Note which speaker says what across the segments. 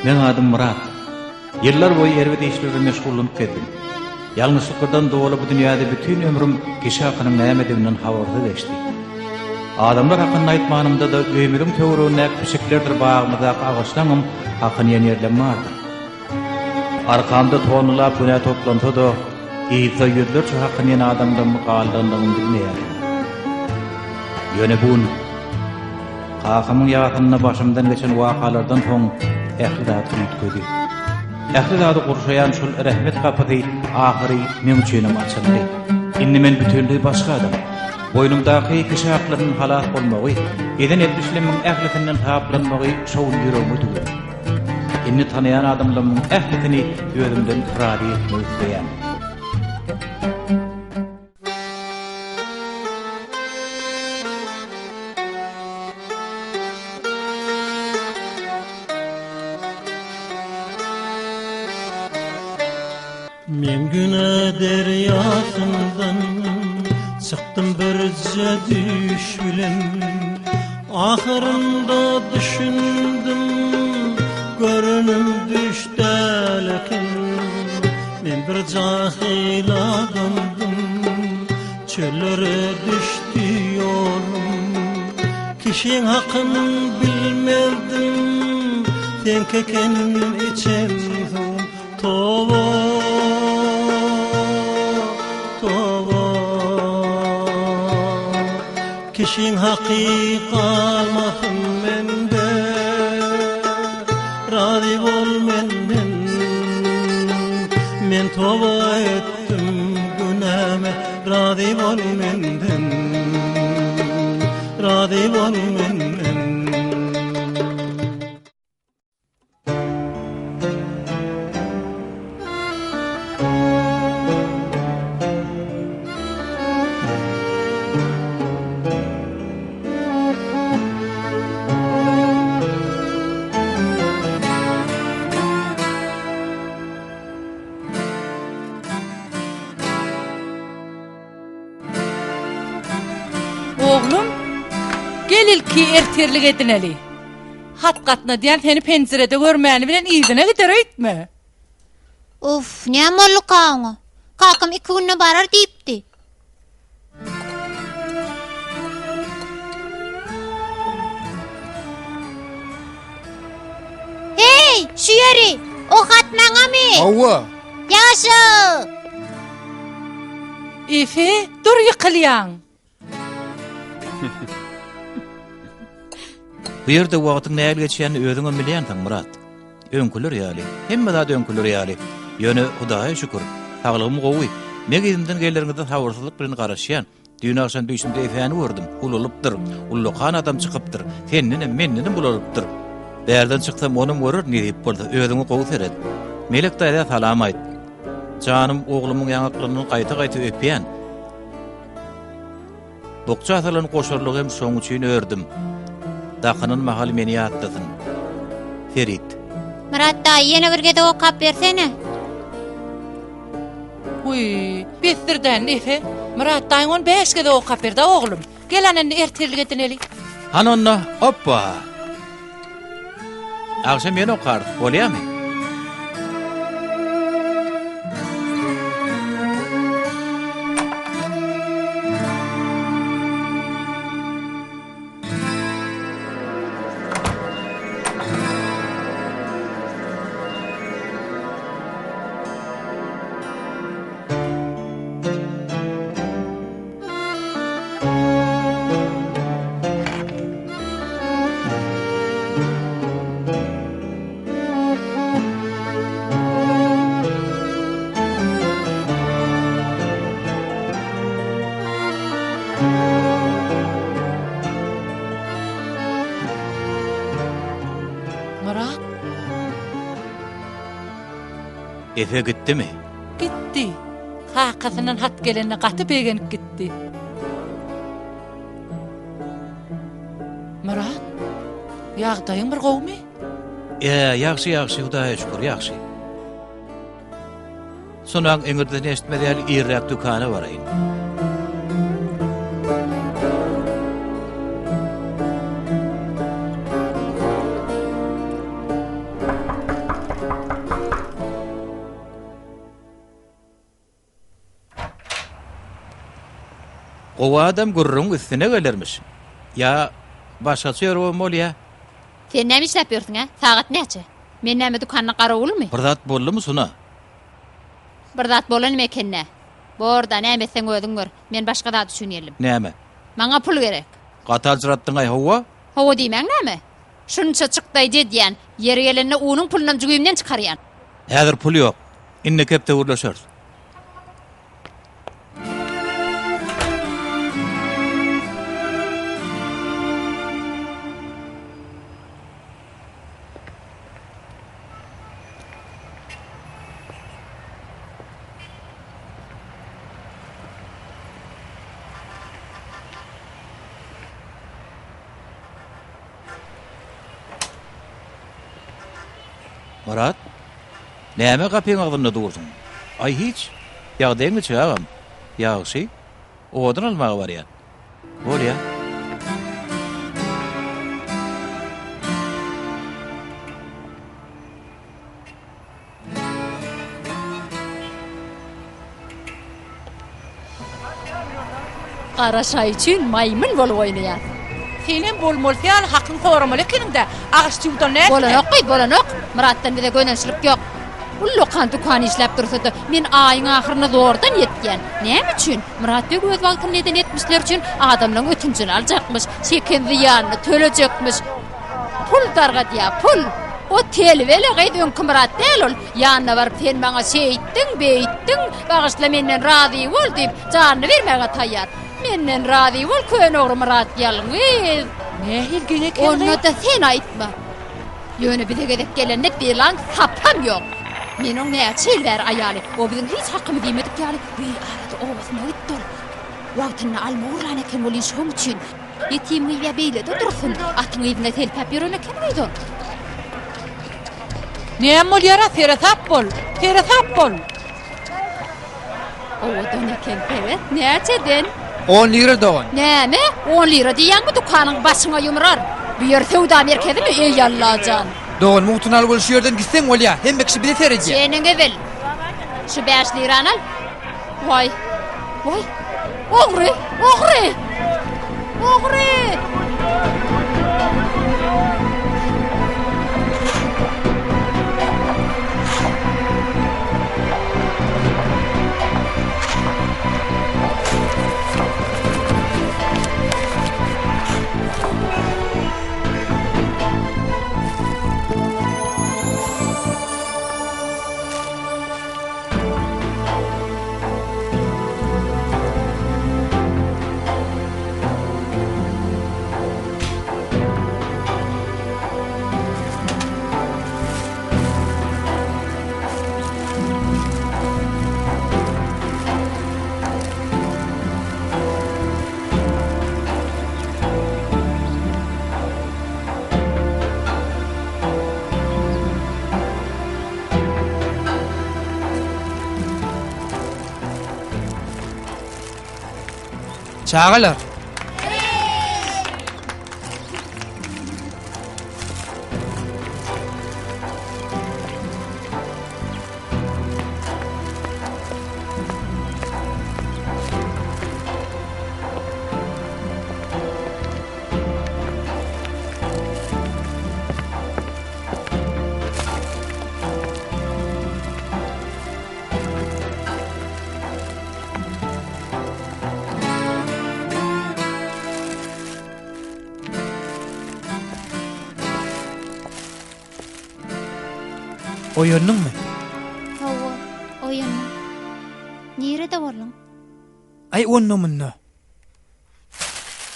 Speaker 1: Meň adym Myrat. Ýyllar boýy erbet işler bilen meşgullanyp gezdim. Ýalňyşlyklardan doly bu dünýäde bütin ömrüm kişi hakynyň nämediginden habarsyz geçdi. Adamlar hakynda aýtmanymda-da öýümiziň töweregindäki pişiklerdir bagymyzdaky agaçlaňam hakyny iýen ýerlem bardyr. Arkamda tonnalap günä toplansa-da, yzda ýüzlerçe hakyny iýen adamlaryň galdandygyny bilmeýärdim. Ýöne bu gün kakamyň ýasynda başymdan geçen wakalardan soň ähli zat üýtgedi. Ähli zady gurşaýan şol rehmet gapysy ahyry meň üçinem açyldy. Indi men bütinleý başga adam. Boýnumdaky kişi haklaryndan halas bolmagy, eden etmişlerimiň ählisinden saplanmagy şo gün ýüregime düwdüm. Indi tanaýan adamlarymyň ählisini özümden razy etmek isleýän.
Speaker 2: Men güne derýasyndan çykdym birje düýş bilen Ahyrynda düşündim görenim düş däl eken Men bir jahyl adamdym çöllere düşdi ýolum Kişiň hakyn bilmezdim seňki eken içen suwum Toba, toba. Kişiň haky galmasyn mende, Razy bol menden. Men toba etdim günäme, Razy bol menden. Razy bol menden.
Speaker 3: Oglum, gel ilki ertirlik edineli. Hat gatnadýan seni penjirede görmäni bilen yzyna gider öýtme.
Speaker 4: Uff, näme bolduka oňa? Kakam iki günde barar diýipdi. Heý, şu ýeri! O hat maňamy?
Speaker 5: Hawa.
Speaker 4: Ýaşa!
Speaker 3: Efe, dur ýykylýaň.
Speaker 1: Bu ýerde wagtyň nähili geçýänini özüňem bilýänsiň, Myrat. Öňküler ýaly, hemme zat öňküler ýaly. Ýöne, Hudaýa şükür, saglygym gowy. Men yzymdan geleriňize sabyrsyzlyk bilen garaşýan. Düýn agşam düýşümde Efäni gördüm. Ulalypdyr. Ullakan adam çykypdyr. Sendenem, mendenem ulalypdyr. Bärden çyksam, onam görerin, nesip bolsa. Özüňe gowy seret. Melek daýza salam aýt. Janym oglumyň ýaňaklaryndan gaýta-gaýta öpýän. Bukja salan goşarlygy hem şoň üçin ördüm. Dakynan mahaly meni ýatlasyn. Ferit.
Speaker 4: Myrat daýy ýene bir gezek okap bersene.
Speaker 3: Wiý, besdir-dä indi Efe. Myrat daýyň ony bäş gezek okap berdi-ä oglum. Gel ana indi ertirlik edineli.
Speaker 1: Hany onda, opba! Agşam ýene okarys, bolýamy?
Speaker 3: Myrat.
Speaker 1: Efe gitdimi?
Speaker 3: Gitdi. Kakasyndan hat gelenine gaty begenip gitdi. Myrat, ýagdaýyň bir gowumy?
Speaker 1: Ýa, ýagşy, ýagşy, Hudaýa şükür, ýagşy. Sonaň eňirdisini eşitmez ýaly irräk dükana baraýyn. Gowy adam gürrüňiň üstüne gelermiş. Ýa başgaça ýörübem bolýa.
Speaker 4: Sen näme işläp ýörsüň, ä? Sagat näçe? Men näme dükanda garawulmy?
Speaker 1: Bir zat boldumy, Suna?
Speaker 4: Bir zat bolany eken-dä. Bor-da, näme etseň özüň gör. Men başga zat üçin geldim.
Speaker 1: Näme?
Speaker 4: Maňa pul gerek.
Speaker 1: Gaty aljyratdyň-aý, hawa?
Speaker 4: Hawa diýmäň näme? Şunça çykdaýjy edýän, ýeri gelende unuň pulunam jübimden çykarýan.
Speaker 1: Häzir pul ýok. Indiki hepde gürleşeris. Myrat, näme gapyň agzynda dursuň? Aý, hiç. Ýagdaýyň niçik, agam? Ýagşy. Odun almaga barýan. Bolýa.
Speaker 4: Gara şaý üçin maýmyn bolup oýnaýar.
Speaker 3: Senem bolmalysy ýaly hakyňy soramaly ekeniň-dä. Agaç çuwdan nätdiň?
Speaker 4: Bolanok gyz, bolanok. Myratdan bize gönençlik ýok. Ullakan dükan işläp dursa-da, men aýyň ahyryna zordan ýetýän. Näme üçin? Myrat beg öz wagtynda eden etmişleri üçin adamlaryň ötünjini aljakmyş, çeken zyýanyny tölejekmiş. Pul dargadýar, pul! O telbele gyz öňki Myrat däl ol. Ýanyna baryp sen maňa şeýtdiň, beýtdiň, bagyşla menden razy bol diýip, janyny bermäge taýýar. Menden razy bol köne ogry Myrat ýalňyz.
Speaker 3: Nähili geň eken gyz?
Speaker 4: Onda-da sen aýtma. Ýöne bize gezek gelende belaň sapam ýok. Men oň näçe ýyl bäri aýaly, o biziň hiç hakymyzy iýmedik ýaly, bir arada obasyna gitdi ol. Wagtynda alma urlan eken welin şoň üçin. Ýetim gyz-ä beýle-de dursun, atyň yzynda selpäp ýören eken gyz ol.
Speaker 3: Näme bolýar-a, seresap bol, seresap bol!
Speaker 4: Owadan eken, seret, näçeden?
Speaker 5: On lira dogan.
Speaker 4: Näme? On lira diýýäňmi, dükanyňy başyňa ýumrar. Bu ýer söwda merkezimi, eý Allajan!
Speaker 5: Dogan, mugtuny al bol, şu ýerden gitseň bolýa, hemme kişi bize seredýär.
Speaker 4: Çeniňi bil. Şu bäş lirany al. Waý! Waý! Ogry! Ogry! Ogry!
Speaker 5: Çagalar! Oýandyňmy?
Speaker 4: Hawa, oýandym. Nirede bolduň?
Speaker 5: Aý, onda-munda.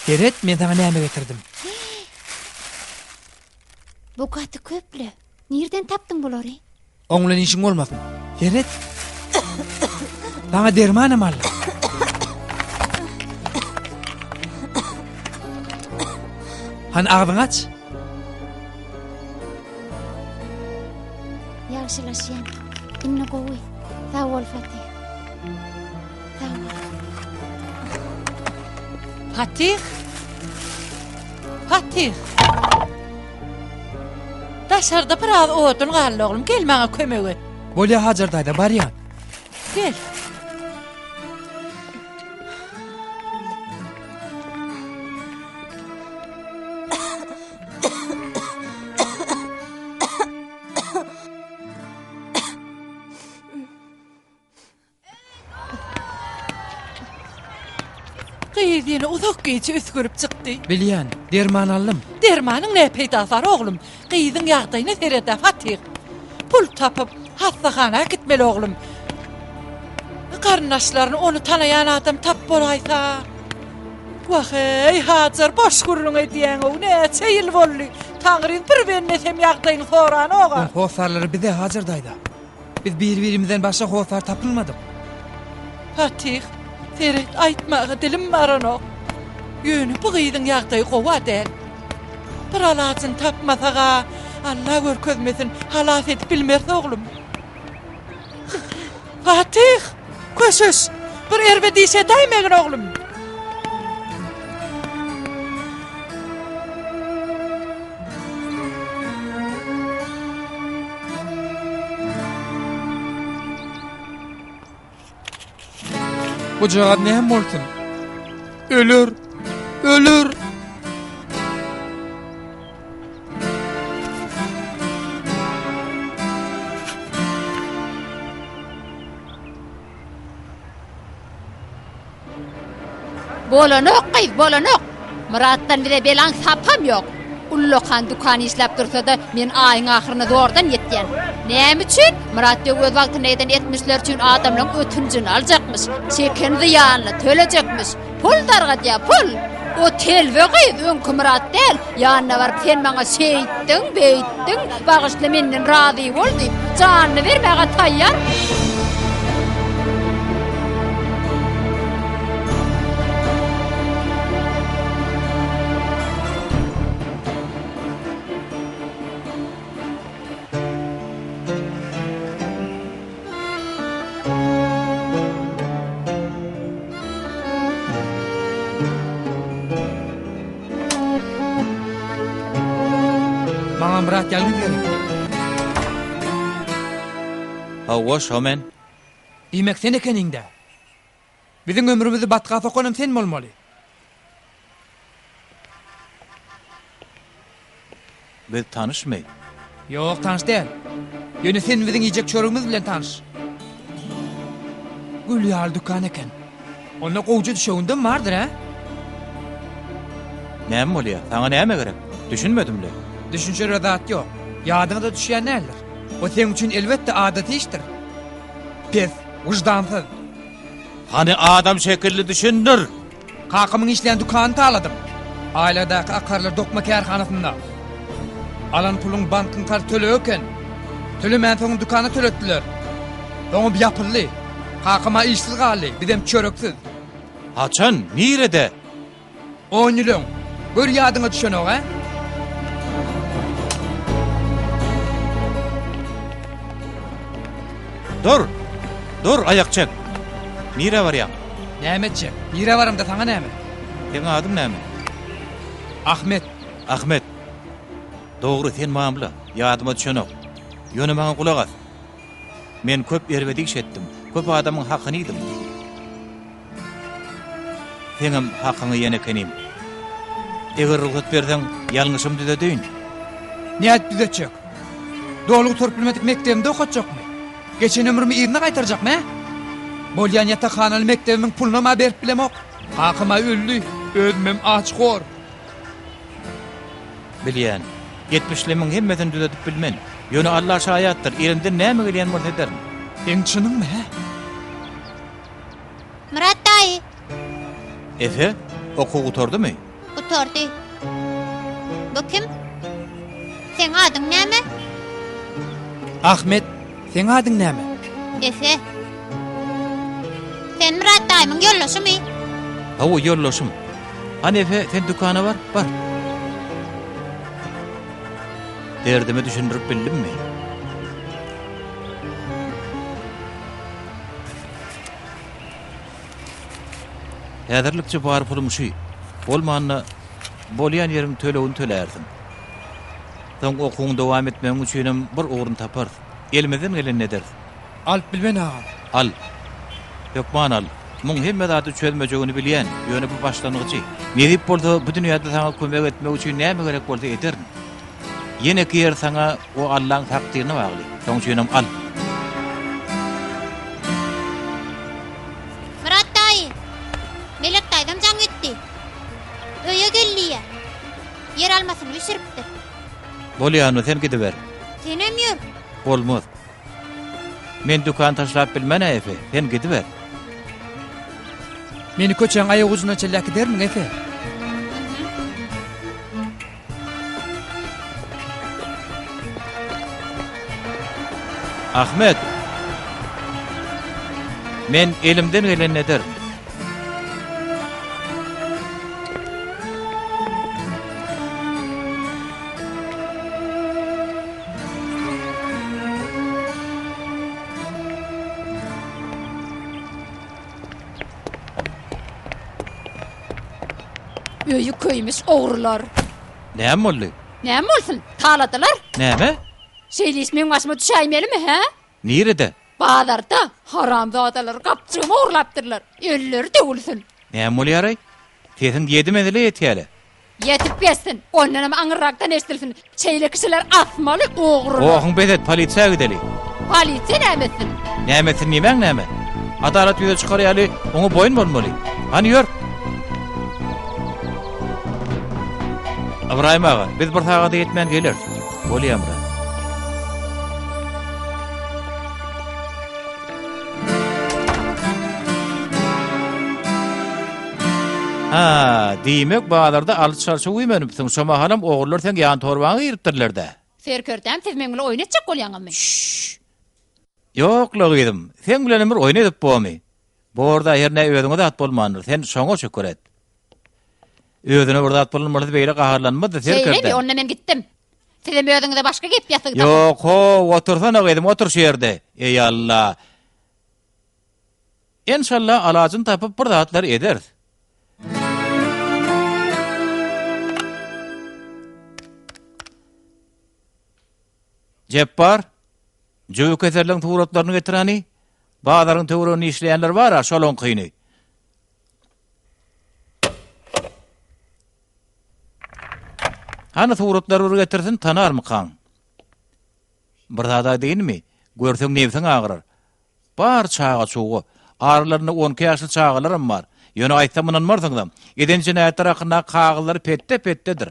Speaker 5: Seret, men saňa näme getirdim.
Speaker 4: Bu gaty köp-le. Nirden tapdyň bulary?
Speaker 5: Oň bilen işiň bolmasyn. Seret. Saňa dermanam aldym. Hany agzyňy aç.
Speaker 4: Ýagşylaşýan. Indi gowy. Sag bol, Fatih. Sag bol.
Speaker 3: Fatih! Fatih! Daşarda biraz odun galdy oglum, gel maňa kömek et.
Speaker 5: Bolýa Hajar daýza, barýan.
Speaker 3: Gel. Gyz ýene uzak gije üsgürip çykdy.
Speaker 5: Bilýän, derman aldym.
Speaker 3: Dermanyň ne peýdasy bar, oglum? Gyzyň ýagdaýyna sered-ä, Fatyh. Pul tapyp, hassahana äkitmeli, oglum. Garyndaşlaryny, ony tanaýan adam tap bolaýsa. Wah-eý, Hajar, boş gürrüň edýäň-ow, näçe ýyl boldy, Taňryň bir bendesem ýagdaýyňy soranok-a.
Speaker 5: Oň hossarlary bize, Hajar daýza. Biz bir-birimizden başga hossar tapylmadyk.
Speaker 3: Fatyh, seret, aýtmaga dilim baranok. Ýöne bu gyzyň ýagdaýy gowy-a däl. Bir alajyny tapmasak-a, Alla görkezmesin, halas edip bilmeris, oglum. Fatyh, köşeş, bir erbet iş edäýmegin, oglum.
Speaker 5: Bujagaz näme bolsun? Öler! Öler!
Speaker 4: Bolanok gyz, bolanok. Myratdan bize belaň sapam ýok. Ullakan dükan işläp dursa-da, men aýyň ahyryna zordan ýetýän. Näme üçin? Myrat beg öz wagtynda eden etmişleri üçin adamlaryň ötünjini aljakmyş, çeken zyýanyny tölejekmiş. Pul dargadýar, pul! O telbe gyz, öňki Myrat däl. Ýanyna baryp sen maňa şeýtdiň, beýtdiň, bagyşla menden razy bol diýip, janyny bermäge taýýar.
Speaker 5: Maňa Myrat ýalňyz gerek.
Speaker 1: Hawa, şo men.
Speaker 5: Diýmek sen ekeniň-dä. Biziň ömrümizi batga sokanam sen bolmaly.
Speaker 1: Biz tanyşmy?
Speaker 5: Ýok, tanyş däl. Ýöne sen biziň iýjek çöregimiz bilen tanyş. Gül ýaly dükan eken. Onda gowja düşewündem bardyr, hä?
Speaker 1: Näme bolýa? Saňa näme gerek? Düşünmedim-le.
Speaker 5: Düşünişere zat ýok. Ýadyňa-da düşýän däldir. O seň üçin elbetde adaty işdir. Pes, wyždansyz.
Speaker 1: Hany adam şekilli düşündir!
Speaker 5: Kakamyň işleýän dükanyny taladym. Aýlagdaky akarlar dokma kärhanasynda. Alan puluň bankyň karz tölegi eken. Tölemänsoňam dükana töletdiler. Soňam ýapyldy. Kakam-a işsiz galdy, bizem çöreksiz.
Speaker 1: Haçan? Nirede?
Speaker 5: On ýyl öň. Gör ýadyňa düşenok-a?
Speaker 1: Dur! Dur, aýak çek! Nirä barýaň?
Speaker 5: Näme etjek? Nirä baramda saňa näme?
Speaker 1: Seň adyň näme?
Speaker 5: Ahmet.
Speaker 1: Ahmet. Dogry, sen mamla. Ýadyma düşenok. Ýöne maňa gulak as. Men köp erbet iş etdim. Köp adamyň hakyny iýdim. Seňem hakyňy iýen ekenim. Eger rugsat berseň, ýalňyşymy düzedeýin.
Speaker 5: Nädip düzetjek? Doly gutaryp bilmedik mekdebimde okatjakmy? Geçen ömrümi yzyna gaýtarjakmy, hä? Bolýan ýatakhanaly mekdebimiň pulunam-a berip bilemok. Kakam-a öldi, özümem aç-hor.
Speaker 1: Bilýän. Etmişlemiň hemmesini düzedip bilmen. Ýöne Alla şaýatdyr, elimden näme gelýän bolsa ederin.
Speaker 5: Seň çynyňmy, hä?
Speaker 6: Myrat daýy.
Speaker 1: Efe, okuw gutardymy?
Speaker 6: Gutardy. Bu kim? Seň adyň näme?
Speaker 5: Ahmet, seň adyň näme?
Speaker 6: Efe. Sen Myrat daýymyň ýoldaşymy?
Speaker 1: Hawa, ýoldaşym. Hany Efe, sen dükana bar, bar. Derdimi düşündirip bildimmi? Häzirlikçe bar pulum şu. Bolmanda bolýan ýeriň tölegini tölärsiň. Soň okuwyňy dowam etmegiň üçinem bir ugruny taparys. Elimizden gelenini ederis.
Speaker 5: Alyp bilmen agam.
Speaker 1: Al. Hökman al. Muň hemme zady çözmejegini bilýän, ýöne bu başlangyjy. Nesip bolsa, bu dünýäde saňa kömek etmek üçin näme gerek bolsa ederin. Ýeneki ýer saňa o Allaň takdyryna bagly. Şoň üçinem al.
Speaker 6: Myrat daýy, Melek daýzam jaň etdi.
Speaker 1: Bolýany, sen gidiber.
Speaker 6: Senem ýör.
Speaker 1: Bolmaz. Men dükan taşlap bilmen-ä, Efe. Sen gidiber.
Speaker 5: Meni köçäň aýagujuna çenli äkidermiň, Efe?
Speaker 1: Ahmet! Men elimden gelenini ederin.
Speaker 4: Öýi köýmüş ogrular.
Speaker 1: Näme boldy?
Speaker 4: Näme bolsun? Taladylar.
Speaker 1: Näme?
Speaker 4: Şeýle iş meň başyma düşäýmelimi, hä?
Speaker 1: Nirede?
Speaker 4: Bazarda. Haramzadalar gapjygymy ogurlapdyrlar. Elleri döwülsin.
Speaker 1: Näme bolýar-aý? Sesiň ýedi menzile ýetýär-le.
Speaker 4: Ýetip geçsin. Ondanam aňyrrakdan eşidilsin. Şeýle kişiler asmaly ogrular.
Speaker 1: Gohuň bes et, polisiýa gideli.
Speaker 4: Polisiýa näme etsin?
Speaker 1: Näme etsin diýmäň näme? Adalat ýüze çykar ýaly oňa boýun bolmaly. Hany ýör. Ybraýym aga, biz bir sagada ýetmän geleris. Bolýa Myrat. Ha, diýmek bazarda alyş-çalşa güýmenipsiň, şo mahalam ogrular seň ýan torbaňa giripdirler-dä.
Speaker 4: Serkerdäm, siz meň bilen oýun etjek bolýaňyzmy?
Speaker 1: Şşş! Ýok-la gyzym, seň bilenem bir oýun edip bormy? Bor-da, hernä özüňe zat bolmandyr, sen şoňa şükür et. Özüne bir zat bolan bolsa beýle gaharlanmazdy, serkerdäm.
Speaker 4: Şeýlemi, onda men gitdim. Sizem özüňize başga gep ýasygy tapyň.
Speaker 1: Ýok, how, otursana gyzym, otur şu ýerde. Eý, Alla! Enşalla alajyny tapyp bir zatlar ederis. Jepbar, jübi keserleň suratlaryny getir hany. Bazaryň töwereginde işleýänler bar-a, şolaňkyny. Hany suratlary bir getirsin, tanarmykaň? Bir zat aýdaýynmy? Görseň nebsiň agyrar. Bar çaga-çuga. Aralarynda on iki ýaşly çagalaram bar. Ýöne aýtsam ynanmarsyňyzam. Eden jenaýatlary hakyndaky kagyzlary petde-petdedir.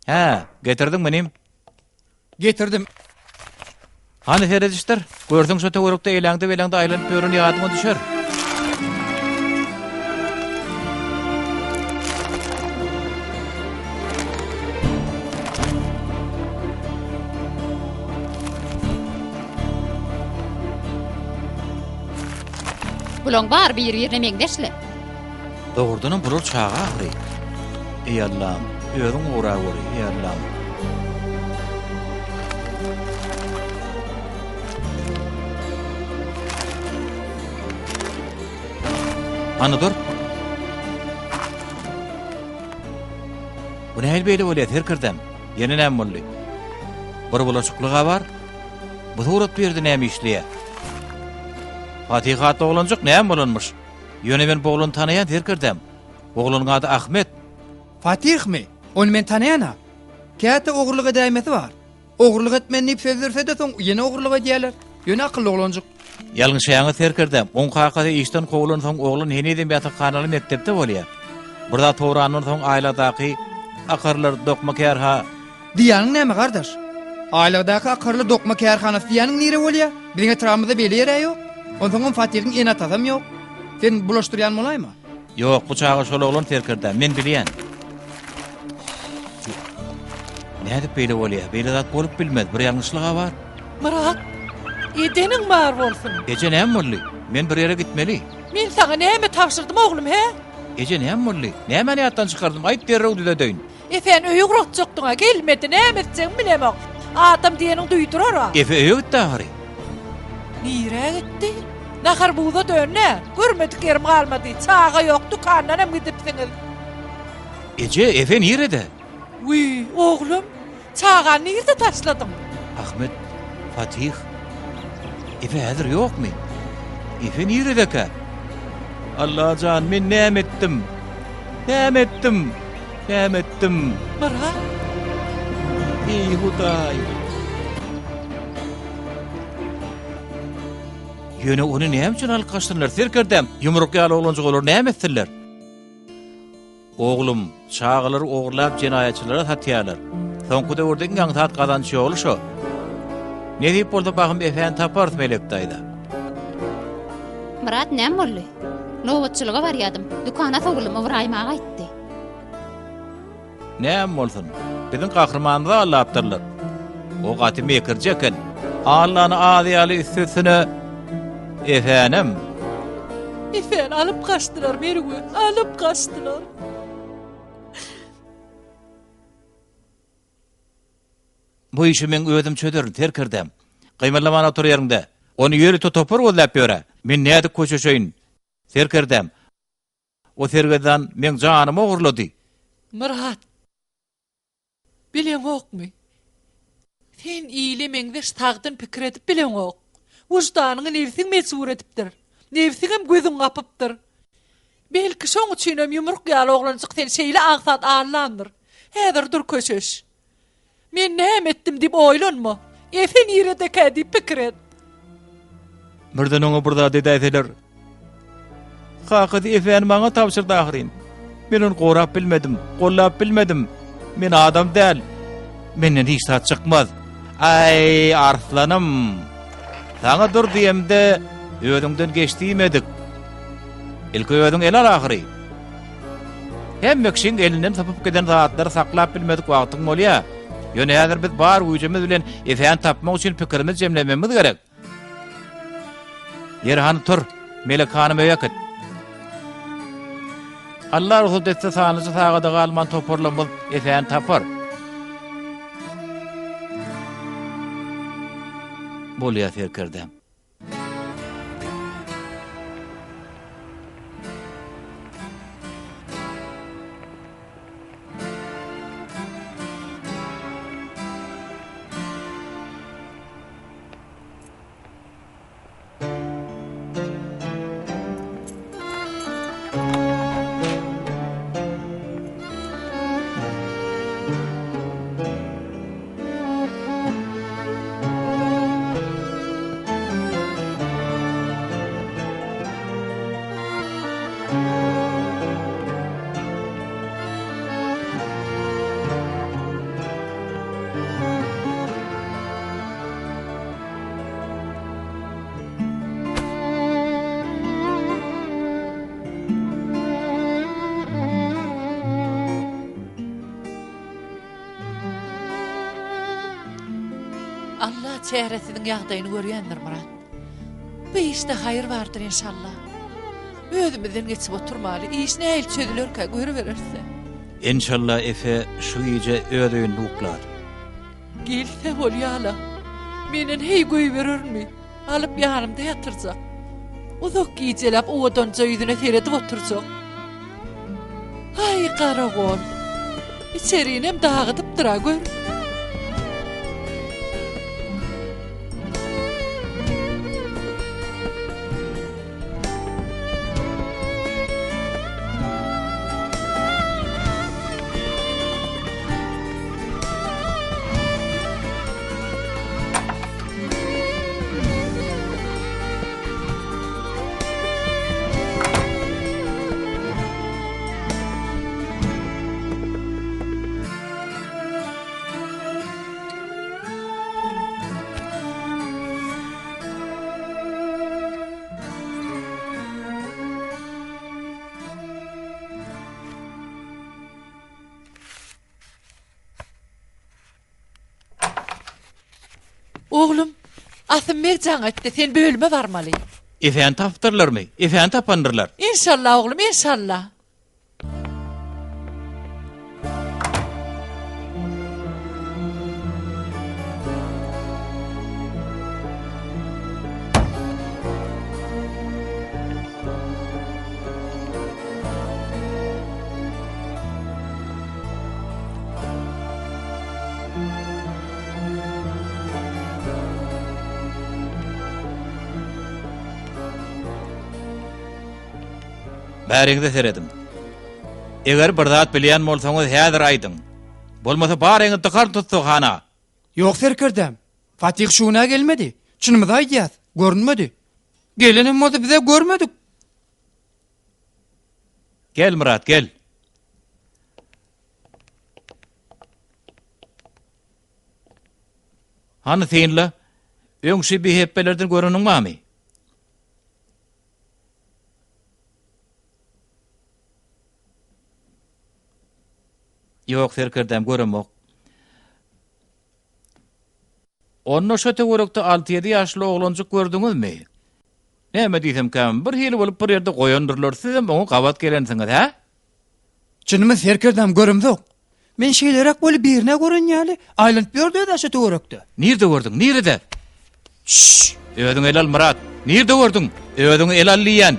Speaker 1: Hä, getirdiňmi inim?
Speaker 5: Getirdim.
Speaker 1: Hany seredişdir. Görseň şo töwerekde eýläňde-beýläňde aýlanyp ýören ýadyňa düşer.
Speaker 4: Bulaň bary bir-birine meňzeşle.
Speaker 1: Dogrudanam bular çaga ahyry. Eý Allam, özüň goraweri, eý Allam. Hany dur. Bu nähili beýle bolýar, serkerdäm? Ýene näme boldy? Bir bulaşyklyg-a bar. Bu surat bu ýerde näme işleýär? Fatih atly oglanjyk näme bolanmyş? Ýöne men bu oglany tanaýan serkerdäm. Oglanyň ady Ahmet.
Speaker 5: Fatihmi? Ony men tanaýan-a. Käte ogurlyk edäýmesi bar. Ogurlyk etmen diýip söz berse-de soň ýene ogurlyk edýärler. Ýöne akylly oglanjyk.
Speaker 1: Ýalňyşaýaňyz serkerdäm. Oň kakasy işden kowlansoň oglan henizem ýatakhanaly mekdepde bolýar. Bir zat sorandan soň aýlagdaky akarlar dokma kärha.
Speaker 5: Diýýäniň näme gardaş? Aýlagdaky akarly dokma kärhanasy diýýäniň nire bolýa? Biziň etrabymyzda beýle ýer-ä ýok. Onsoňam Fatyhyň ene-atasam ýok. Sen bulaşdyrýan bolaýma?
Speaker 1: Ýok, bu çaga şol oglan serkerdäm, men bilýän. Nädip beýle bolýa? Beýle zat bolup bilmez, bir ýalňyşlyg-a bar.
Speaker 3: Myrat, edeniň bar bolsun.
Speaker 1: Eje näme boldy? Men bir ýere gitmeli.
Speaker 3: Men saňa näme tabşyrdym oglum, hä?
Speaker 1: Eje näme boldy? Nämäni ýatdan çykardym? Aýt derrew düzedeýin.
Speaker 3: Efeni öýe ugratjakdyň-a, gelmedi, näme etjegimi bilemok. Adam diýeniň duýdurar-a.
Speaker 1: Efe öýe gitdi ahyry.
Speaker 3: Nirä gitdi? Nahar buza döndi-ä. Görmedik ýerim galmady. Çaga ýok, dükandan hem gidipsiňiz.
Speaker 1: Eje, Efe nirede?
Speaker 3: Wiý, oglum, çagany nirde taşladyň?
Speaker 1: Ahmet, Fatih, Efe häzir ýokmy? Efe niredekä? Allajan, men näme etdim? Näme etdim? Näme etdim?
Speaker 3: Myrat!
Speaker 1: Eý, Hudaý! Ýöne ony näme üçin alyp gaçdynlar, serkerdäm? Ýumruk ýaly oglanjyk olar näme etsinler? Oglum, çagalary ogurlap jenaýatçylara satýarlar. Soňky döwürde iň aňsat gazanç ýoly şo. Nesip bolsa bahym Efäni taparys Melek daýza.
Speaker 4: Myrat näme boldy? Nobatçylyga barýadym. Dükana sowuldym, Ybraýym aga aýtdy.
Speaker 1: Näme bolsun? Biziň gahrymanymyzy aldapdyrlar. O gaty mekirje eken. Allany az ýaly üstesine Efänem.
Speaker 3: Efäni alyp gaçdylar, Merwert, alyp gaçdylar.
Speaker 1: Bu işi meň özüm çözerin, serkerdäm. Gymyrlaman otur ýeriňde. Ony ýörite topar gözläp ýör-ä. Men nädip köşeşeýin, serkerdäm? O sergezdan meň janymy ogurlady.
Speaker 3: Myrat, bileňokmy? Sen ile meňzeş sagdyn pikir edip bileňok. Wyždanyňy nebsiň mejbur edipdir. Nebsiňem gözüňi gapypdyr. Belki şoň üçinem ýumruk ýaly oglanjyk seni şeýle aňsat aldandyr. Häzir dur köşeş. Men näme etdim diýip oýlanma. Efe niredekä diýip pikir et.
Speaker 1: Birden oňa bir zat edäýseler. Kakasy Efäni maňa tabşyrdy ahyryn. Men ony gorap bilmedim, gollap bilmedim. Men adam däl. Menden hiç zat çykmaz. Aý, arslanym. Saňa dur diýemde, özüňden geç diýmedik. Ilki özüň el al ahyry. Hemme kişiň elinden sypyp giden zatlary saklap bilmedik wagtyň bolýar. Ýöne häzir biz bar güýjümiz bilen Efäni tapmak üçin pikirimizi jemlememiz gerek. Ýeri hany tur, Melek hanym öýe äkit. Allah rugsat etse sanlyja sagada galman toparlarymyz Efäni tapar. Bolýar serkerdäm.
Speaker 3: Alla çäresiziň ýagdaýyny görýändir Myrat. Bu işde haýyr bardyr enşalla. Özümizden geçip oturmaly, iş nähili çözülerkä görübereris-dä.
Speaker 1: Enşalla Efe şu gije öz öýünde uklar.
Speaker 3: Gelse bolýa-la. Menden heý goýberermi? Alyp ýanymda ýatyrjak. Uzak gijeläp owadanja ýüzüne seredip oturjak. Aý, garagol. Içerinem dagydypdyr-a, gör. Oglum, Asym beg jaň etdi, sen bölüme barmaly.
Speaker 1: Efäni tapypdyrlarmy? Efäni tapandyrlar.
Speaker 3: Enşalla, oglum, enşalla.
Speaker 1: Bäriňize serediň. Eger bir zat bilýän bolsaňyz häzir aýdyň. Bolmasa baryňyzy dykaryn tussaghana.
Speaker 5: Ýok serkerdäm. Fatih şu gün-ä gelmedi. Çynymyzy aýdýas, görünmedi. Gelenem bolsa biz-ä görmedik.
Speaker 1: Gel Myrat, gel. Hany synla, öň şy bihepbelerden göreniň barmy? Ýok, serkerdäm, göremok. Onda şo töwerekde alty-ýedi ýaşly oglanjyk gördüňizmi? Näme diýsemkäm, bir hili bolup bir ýerde goýandyrlar, sizem oňa gabat gelensiňiz, hä?
Speaker 5: Çynymy serkerdäm, göremzok. Men şeýleräk weli birine gören ýaly, aýlanyp ýördi öz-ä şo töwerekde.
Speaker 1: Nirde gördüň, nirede? Çşş! Özüňi ele al, Myrat! Nirde gördüň? Özüňi ele al diýýän!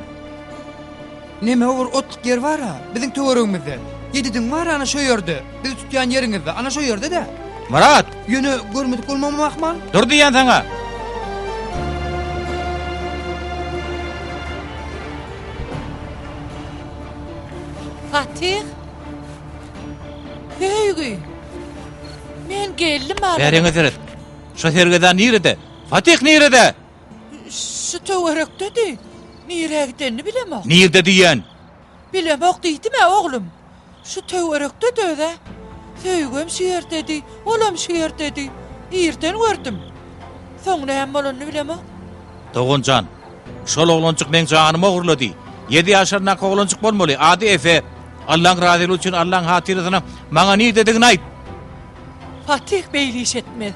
Speaker 5: Neme bir otluk ýer bar-a, biziň töweregimizde. Ýedidiň bar ana şo ýerde, bizi tutýan ýeriňizde, ana şo ýerde-dä.
Speaker 1: Myrat!
Speaker 5: Ýöne görmedik bolmagymam ahmal.
Speaker 1: Dur diýýän saňa!
Speaker 3: Fatih! Söýgi! Men geldim ala.
Speaker 1: Bäriňe seret. Şo sergezdan nirede? Fatih nirede?
Speaker 3: Şu töwerekdedi. Nirä gidenini bilemok.
Speaker 1: Nirde diýýän?
Speaker 3: Bilemok diýdim-ä, oglum. Şu töwerekdedi öz-ä. Söýgem şu ýerdedi, olam şu ýerdedi. Irden gördüm. Soň näme bolanyny bilemok.
Speaker 1: Dogan jan, şol oglanjyk meň janymy ogurlady. Ýedi ýaşaryndaky oglanjyk bolmaly, ady Efe. Allaň razylygy üçin Allaň hatyrasyna maňa nirdedigini aýt!
Speaker 3: Fatih beýle iş etmez.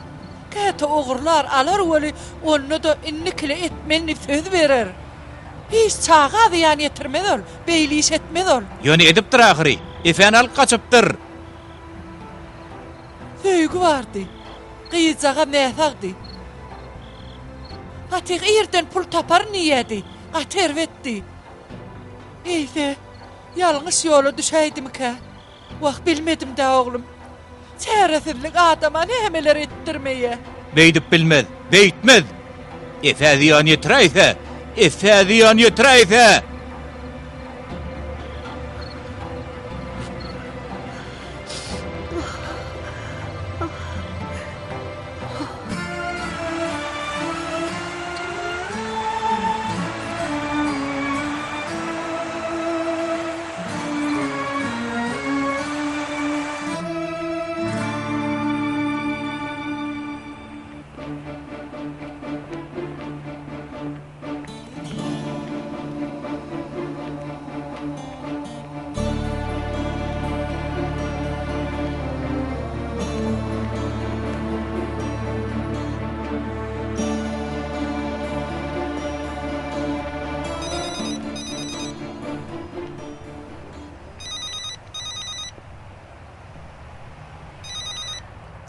Speaker 3: Käte ogurlar, alar weli, onda-da indikile etmen diýip söz berer. Hiç çaga zyýan ýetirmez ol, beýle iş etmez ol.
Speaker 1: Ýöne edipdir ahyry. Efäni alyp gaçypdyr.
Speaker 3: Söýgi bardy. Gyzjagaz näsagdy. Fatih irden pul taparyn diýýädi. Gaty erbetdi. Eýse, ýalňyş ýola düşäýdimikä? Wah, bilmedim-dä, oglum. Çäresizlik adama nämeler etdirmeýä.
Speaker 1: Beýdip bilmez, beýtmez! Efä zyýan ýetiräýse, Efä zyýan ýetiräýse!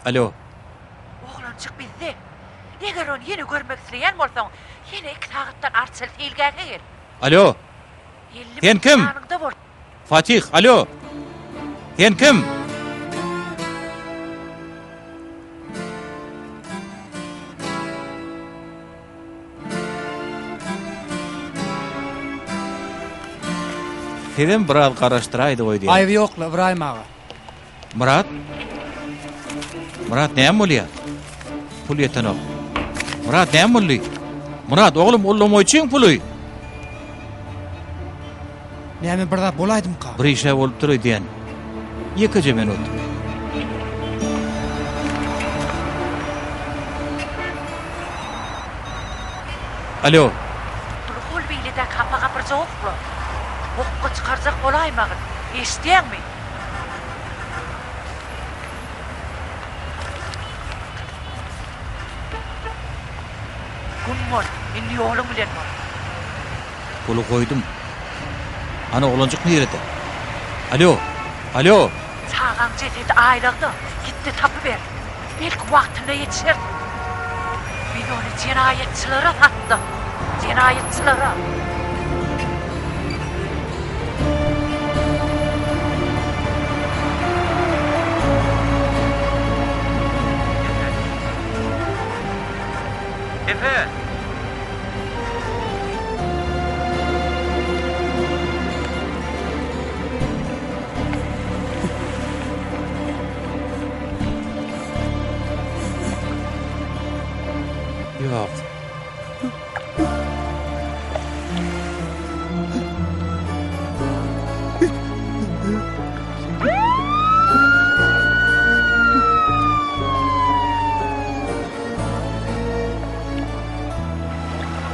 Speaker 1: Alo.
Speaker 3: Oglanjyk bizde. Eger ony ýene görmek isleýän bolsaň, ýene iki sagatdan Arçaly seýilgähe gel.
Speaker 1: Alo.
Speaker 3: 50
Speaker 1: Sen
Speaker 3: minut
Speaker 1: kim?
Speaker 3: ýanyňda bol.
Speaker 1: Fatih, alo. Sen kim? Sizem biraz garaşdyraýdy goý diýýän.
Speaker 5: Aýby ýok-la, Ybraýym aga.
Speaker 1: Myrat? Myrat näme bolýar? Pul ýetenok. Myrat näme boldy? Myrat oglum ullamoýçyň puly.
Speaker 5: Näme bir zat bolaýdymyka?
Speaker 1: Bir işä bolupdyr öýdýän. Ýekeje minut. Alo.
Speaker 3: Puly hol beýledäki hapa gapyrjaga okla. Bokga çykarjak bolaýmagyn. Eşidýäňmi? Güm bol, indi ýoluň bilen bol.
Speaker 1: Puly goýdum. Hany oglanjyk nirede? Alo! Alo!
Speaker 3: Çagaň jesedi aýlagda, git-de tapyber. Belki wagtynda ýetişersiň. Biz ony jenaýatçylara satdyk. Jenaýatçylara!
Speaker 1: Efe! Ýok.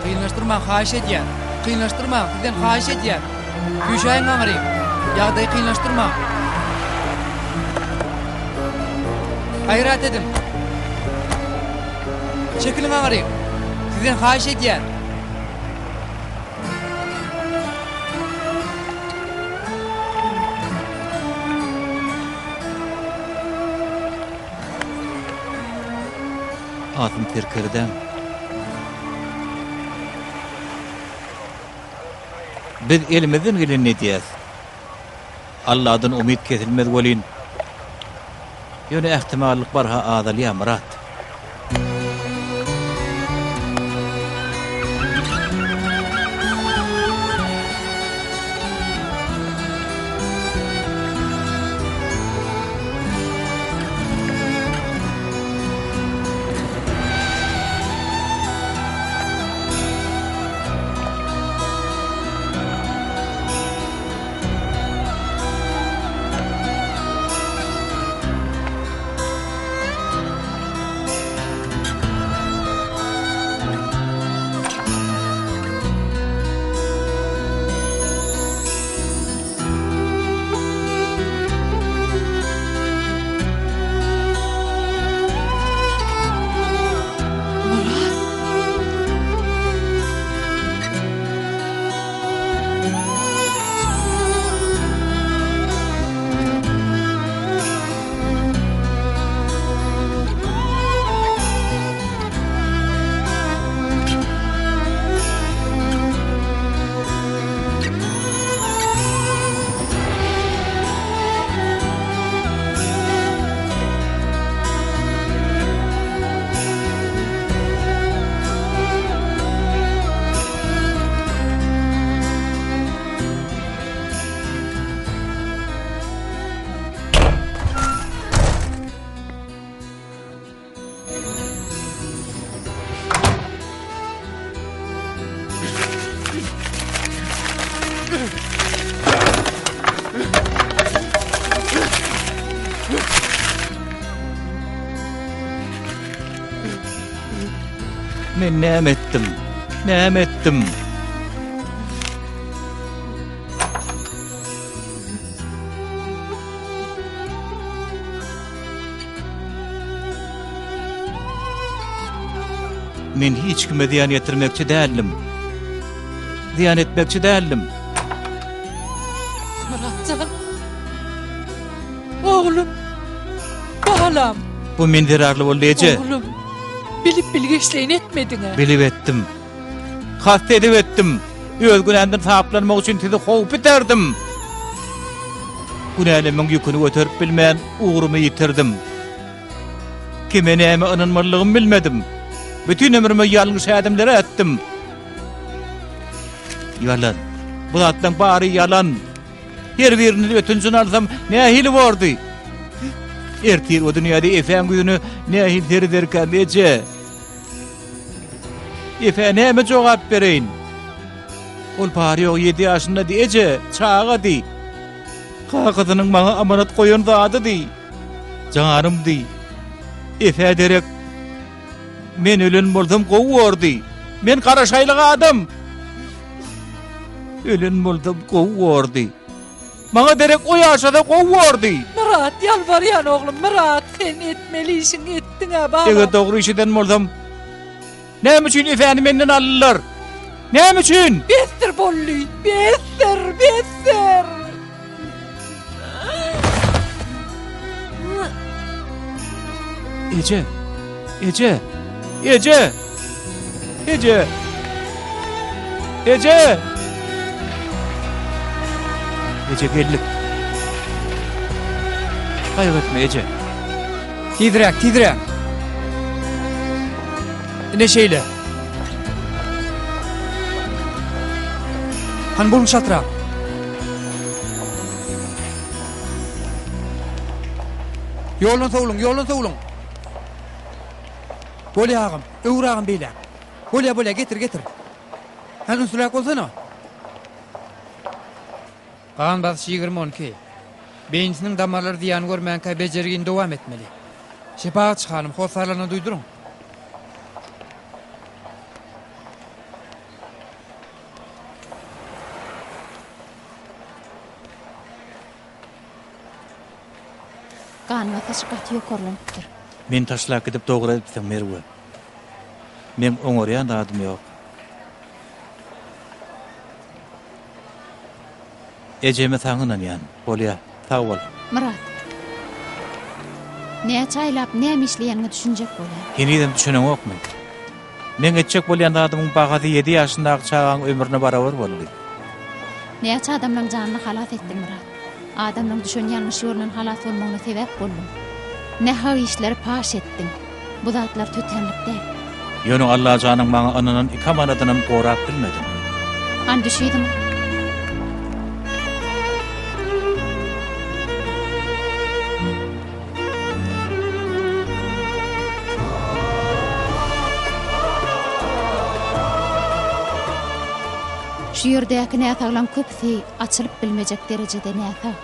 Speaker 5: Kynlaşdyrmaň, haýyş edýän. Kynlaşdyrmaň, sizden haýyş edýän. Süýşäýiň aňryk. Ýagdaýy kynlaşdyrmaň. Gaýrat ediň. Çekiliň aňryk. Sizden haýyş edýän.
Speaker 1: Asym serkerdäm. Biz elimizden gelenini edýäs. Alladan umyt kesilmez welin, ýöne ähtimallyk barha azalýar, Myrat. Men näme etdim? Näme etdim? Men hiç kime zyýan ýetirmekçi däldim. Zyýan etmekçi däldim.
Speaker 3: Myratjan. Oglum. Balam.
Speaker 1: Bu men zerarly boldy eje.
Speaker 3: Oglum. Bilip bilgeşleýin etmediň-ä.
Speaker 1: Bilip etdim. Kast edip etdim. Öz günämden saplanmak üçin sizi howp iterdim. Günälemiň ýüküni göterip bilmän ugrumy ýitirdim. Kime näme ynanmalydygymy bilmedim. Bütin ömrüme ýalňyş ädimleri ätdim. Ýalan. Bu zatlaryň bary ýalan. Her biriniň ötünjini alsam nähili bordy? Ertir o dünýäde Efäň ýüzüne nähili serederkäm, eje? Efä näme jogap bereýin? Ol bary-ýogy ýedi ýaşyndady, eje, çagady. Kakasynyň maňa amanat goýan zadydy. Janymdy. Efä derek men ölen bolsam gowy bordy. Men gara şaýlyk adam. Ölen bolsam gowy bordy. Maňa derek o ýaşasa gowy bordy.
Speaker 3: Myrat, ýalbarýan oglum, Myrat, sen etmeli işiňi etdiň-ä, balam.
Speaker 1: Eger dogry iş eden bolsam, näme üçin Efäni menden aldylar? Näme üçin?
Speaker 3: Besdir boldy, besdir, besdir.
Speaker 1: Eje! Eje! Eje! Eje! Eje! Eje geldik. Gaýgy etme eje.
Speaker 5: Tizräk, tizräk. Ine şeýle. Hany boluň çaltrak. Ýoldan sowluň, ýoldan sowluň. Bolýa agam, öwür agam beýläk. Bolýa, bolýa, getir, getir. Hany ünsliräk bolsana. Gan basyşy 20-12. Beýnisiniň damarlary zyýan görmänkä bejergini dowam etmeli. Şepagatçy hanym, hossarlaryna duýduryň.
Speaker 4: Gan basyşy gaty ýokarlanypdyr.
Speaker 1: Meni taşlap gidip dogry edipsiň, Merwe. Meň oňarýan zadym ýok. Ejeme saňa ynanýan. Bolýa. Sag bol.
Speaker 4: Myrat. Näçe aýlap näme işleýäniňe düşünjek bolýan.
Speaker 1: Henizem düşüneňokmy? Meň etjek bolýan zadymyň bahasy ýedi ýaşyndaky çagaň ömrüne barabar boldy.
Speaker 4: Näçe adamlaň janyny halas etdiň, Myrat. Adamlaň düşen ýalňyş ýolundan halas bolmagyna sebäp bolduň. Nähak işleri paş etdiň. Bu zatlar tötänlik däl.
Speaker 1: Ýöne Allajanyň maňa ynanan iki amanadynam gorap bilmedim.
Speaker 4: Hany düş yzyma. Şu ýerdäki näsaglaň köpüsi açylyp bilmejek derejede näsag.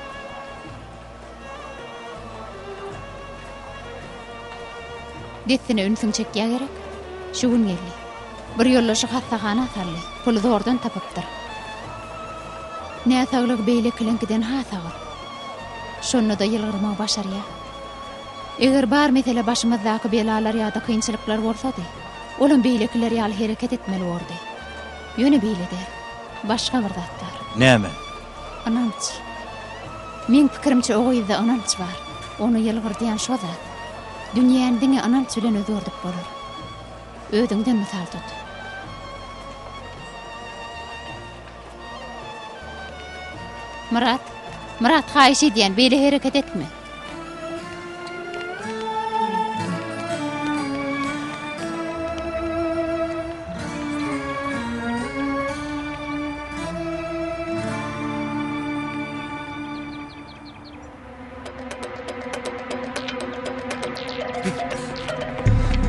Speaker 4: Dessine ünsüň çekýä gerek? Şu gün geldi. Bir ýoldaşy hassahana saldy. Puly zordan tapypdyr. Näsaglygy beýlekileňkiden has agyr. Şonda-da ýylgyrmagy başarýar. Eger bar mesele başymyzdaky belalar ýa-da kynçylyklar bolsady, olam beýlekiler ýaly hereket etmeli bordy. Ýöne beýle däl. Başga bir zat bar.
Speaker 1: Näme?
Speaker 4: Ynanç. Meň pikirimçe o gyzda ynanç bar. Ony ýylgyrdýan şo zat. Dünýäni diňe ynanç bilen özgerdip bolar. Özüňden mysal tut. Myrat, Myrat haýyş edýän beýle hereket etme.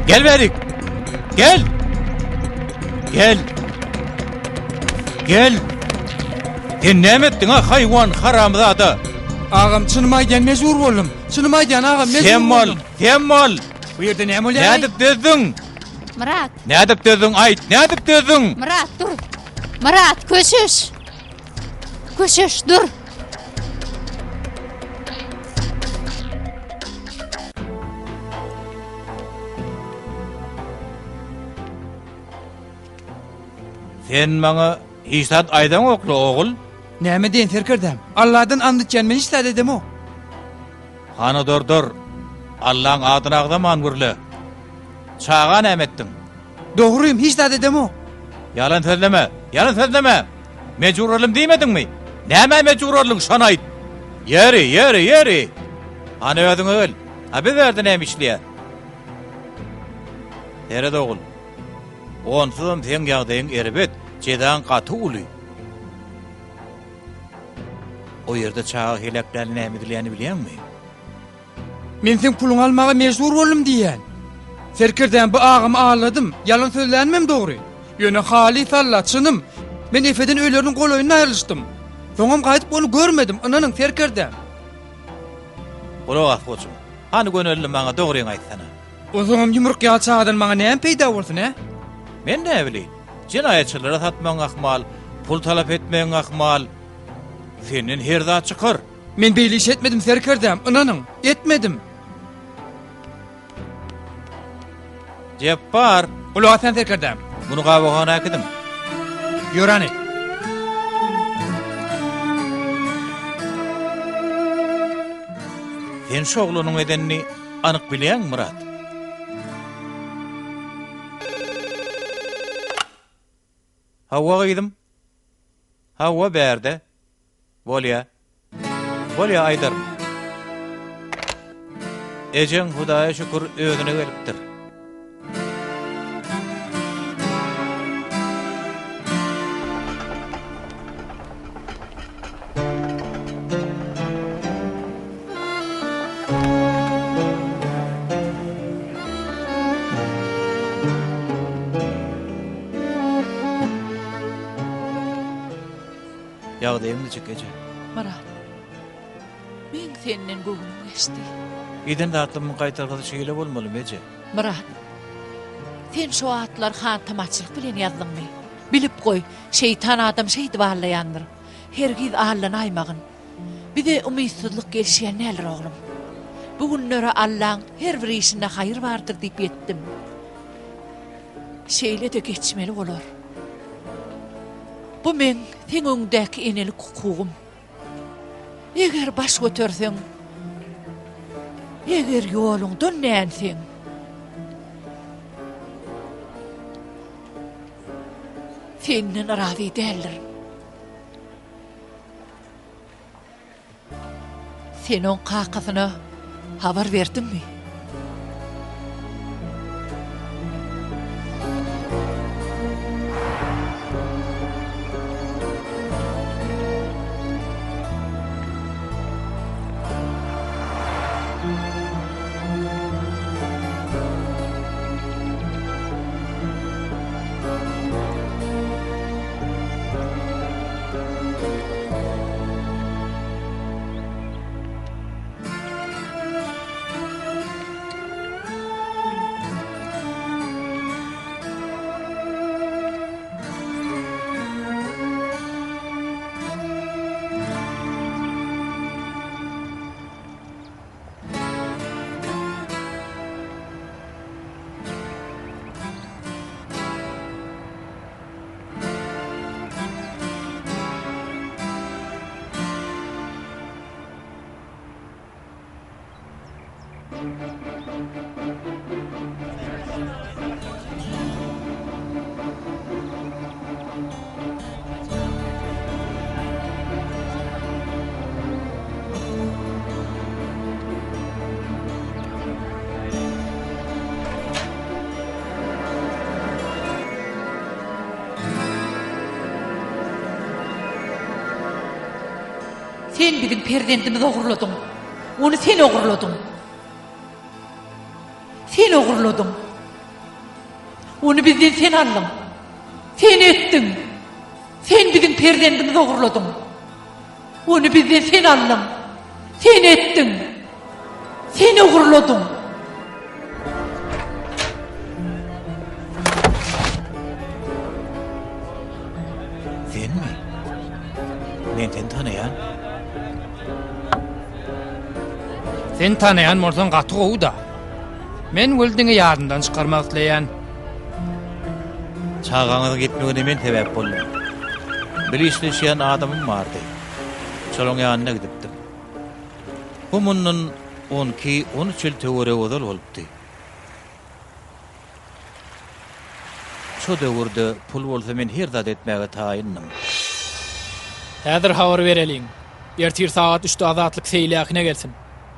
Speaker 1: Gel bärik. Gel. Gel. Gel. Sen näme etdiň ha haýwan haramzada?
Speaker 5: Agam çynymy aýdýan mejbur boldum. Çynymy aýdýan agam mejbur
Speaker 1: Sem bol, sem bol.
Speaker 5: Bu ýerde näme bolýar?
Speaker 1: Nädip dözdüň?
Speaker 4: Myrat.
Speaker 1: Nädip dözdüň aýt, nädip dözdüň?
Speaker 4: Myrat dur. Myrat köşeş. Köşeş dur.
Speaker 1: Sen maňa hiç zat aýdaňokla ogul.
Speaker 5: Näme diýen serkerdäm? Alladan and içýän men hiç zat edemok.
Speaker 1: Hany dur dur. Allaň adyny agzaman gürle. Çaga näme etdiň?
Speaker 5: Dogrym, hiç zat edemok.
Speaker 1: Ýalan sözleme, ýalan sözleme! Mejbur boldum diýmediňmi? Nämä mejbur bolduň, şony aýt! Ýeri, ýeri, ýeri! Hany özüňe gel. A biz bärde näme işleýäs? Seret ogul. Onsuzam seň ýagdaýyň erbet, jezaň gaty uly. O ýerde çaga heläkläni näme edilýänini bilýäňmi?
Speaker 5: Men seň puluňy almaga mejbur boldum diýýän. Serkerdäm bu agamy aldadym, ýalan sözlänimem dogry. Ýöne halys Alla, çynym. Men Efeden öýleriniň golaýynda aýrylyşdym. Soňam gaýdyp ony görmedim, ynanyň, serkerdäm.
Speaker 1: Gulak as goçum. Hany gönelli maňa dogryňy aýtsana.
Speaker 5: Onsoňam ýumruk ýaly çagadan maňa näme peýda bolsun, hä?
Speaker 1: Men näbileýin. Jenaýatçylara satmagyň ahmal, pul talap etmegiň ahmal. Senden her zat çykar.
Speaker 5: Men beýle iş etmedim serkerdäm, ynanyň, etmedim.
Speaker 1: Jepbar!
Speaker 5: Gulak asýan serkerdäm.
Speaker 1: Muny gabawhana äkidiň.
Speaker 5: Ýör hany.
Speaker 1: Sen şu oglanyň edenini anyk bilýäňmi, Myrat? Hawa, gyzym. Hawa, bärde. Bolýa. Bolýa, aýdaryn. Ejeň Hudaýa şükür özüne gelipdir. Ýagdaýyň niçik, eje?
Speaker 3: Myrat, meň senden göwnüm geçdi.
Speaker 1: Eden zatlymyň gaýtargysy şeýle bolmalymy, eje?
Speaker 3: Myrat, sen şo atlary hantamaçylyk bilen ýazdyňmy? Bilip goý, şeýtan adam şeýdip aldaýandyr. Hergiz aldanaýmagyn. Bize umytsyzlyk gelişýän däldir, oglum. Bu günlere Allaň her bir işinde haýyr bardyr diýip ýetdim. Şeýle-de geçmeli bolar. Bu meň seň öňüňdäki enelik hukugym. Eger baş göterseň, eger ýoluňdan dänseň, senden razy däldirin. Sen oň kakasyna habar berdiňmi? Sen biziň perzendimizi ogurladyň. Ony sen ogurladyň. Sen ogurladyň. Ony bizden sen aldyň. Sen etdiň. Sen biziň perzendimizi ogurladyň. Ony bizden sen aldyň. Sen etdiň. Sen ogurladyň.
Speaker 1: Senmi? Men seni tanaýan.
Speaker 5: Sen tanaýan bolsaň gaty gowy-da. Men weli diňe ýadymdan çykarmak isleýän.
Speaker 1: Çagaňyzyň ýitmegine men sebäp boldum. Bir işleşýän adamym bardy. Şolaň ýanyna gidipdim. Bu mundan on iki, on üç ýyl töweregi ozal bolupdy. Şo döwürde pul bolsa men her zat etmäge taýyndym.
Speaker 7: Häzir habar bereliň. Ertir sagat üçde Azatlyk seýilgähine gelsin.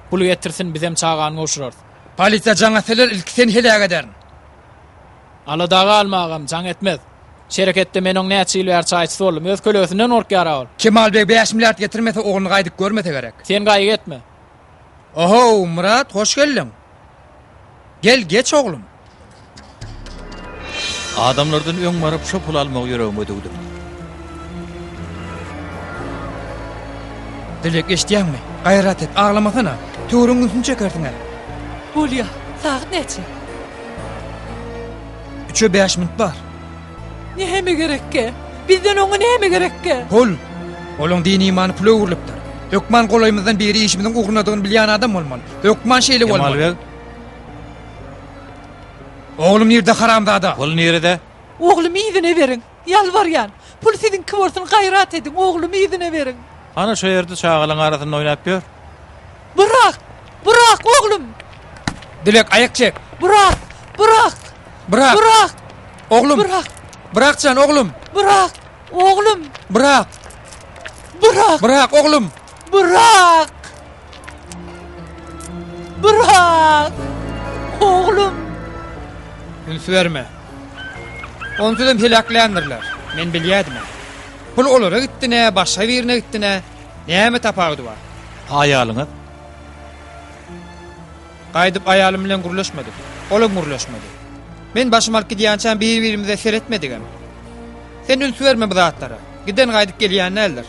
Speaker 7: Pul getirsin, bizem çagany gowşurarys.
Speaker 5: Polisiýa jaň etseler ilki seni heläk ederin.
Speaker 7: Alada galma agam, jaň etmez. Şereketde men oň näçe ýyl bäri çaýçysy boldum. Öz kölegesinden gorkýar-a ol.
Speaker 5: Kemal beg bäş milliard getirmese ogluny gaýdyp görmese gerek.
Speaker 7: Sen gaýgy etme.
Speaker 5: Ohow, Myrat, hoş geldiň. Gel, geç oglum.
Speaker 1: Adamlardan öň baryp şo puly almagy ýüregime düwdüm.
Speaker 5: Dilek, eşidýäňmi? Gaýrat et, aglamasana. Töweregiň ünsüni çekersiň-ä.
Speaker 3: Bolýa, sagat näçe?
Speaker 5: Üçe bäş minut bar.
Speaker 3: Näme gerekkä? Bizden oňa näme gerekkä?
Speaker 5: Pul! Olaň dini-imany pula öwrülipdir. Hökman golaýymyzdan biri işimiziň ugrunadygyny bilýän adam bolmaly. Hökman şeýle bolmaly.
Speaker 1: Kemal beg.
Speaker 5: Oglum nirde haramzada?
Speaker 1: Pul nirede?
Speaker 3: Oglumy yzyna beriň. Ýalbarýan. Pul siziňki bolsun gaýrat ediň oglumy yzyna beriň.
Speaker 1: Ana şo ýerde çagalaň arasynda oýnap ýör.
Speaker 3: Burak! Burak oglum!
Speaker 5: Dilek aýak çek!
Speaker 3: Burak! Burak!
Speaker 5: Burak!
Speaker 3: Burak!
Speaker 5: Oglum!
Speaker 3: Burak!
Speaker 5: Burak jan oglum!
Speaker 3: Burak! Oglum!
Speaker 5: Burak!
Speaker 3: Burak!
Speaker 5: Burak oglum!
Speaker 3: Burak! Burak! Oglum!
Speaker 5: Üns berme. Onsuzam heläkländirler. Men bilýädim. Pul olara gitdi nä, başga birine gitdi nä, näme tapawudy bar?
Speaker 1: Aýalyňyz?
Speaker 5: Gaýdyp aýalym bilen gürleşmedik. Olam gürleşmedi. Men başym alyp gidýänçäm bir-birimize seretmedigem. Sen üns berme bu zatlara. Giden gaýdyp gelýän däldir.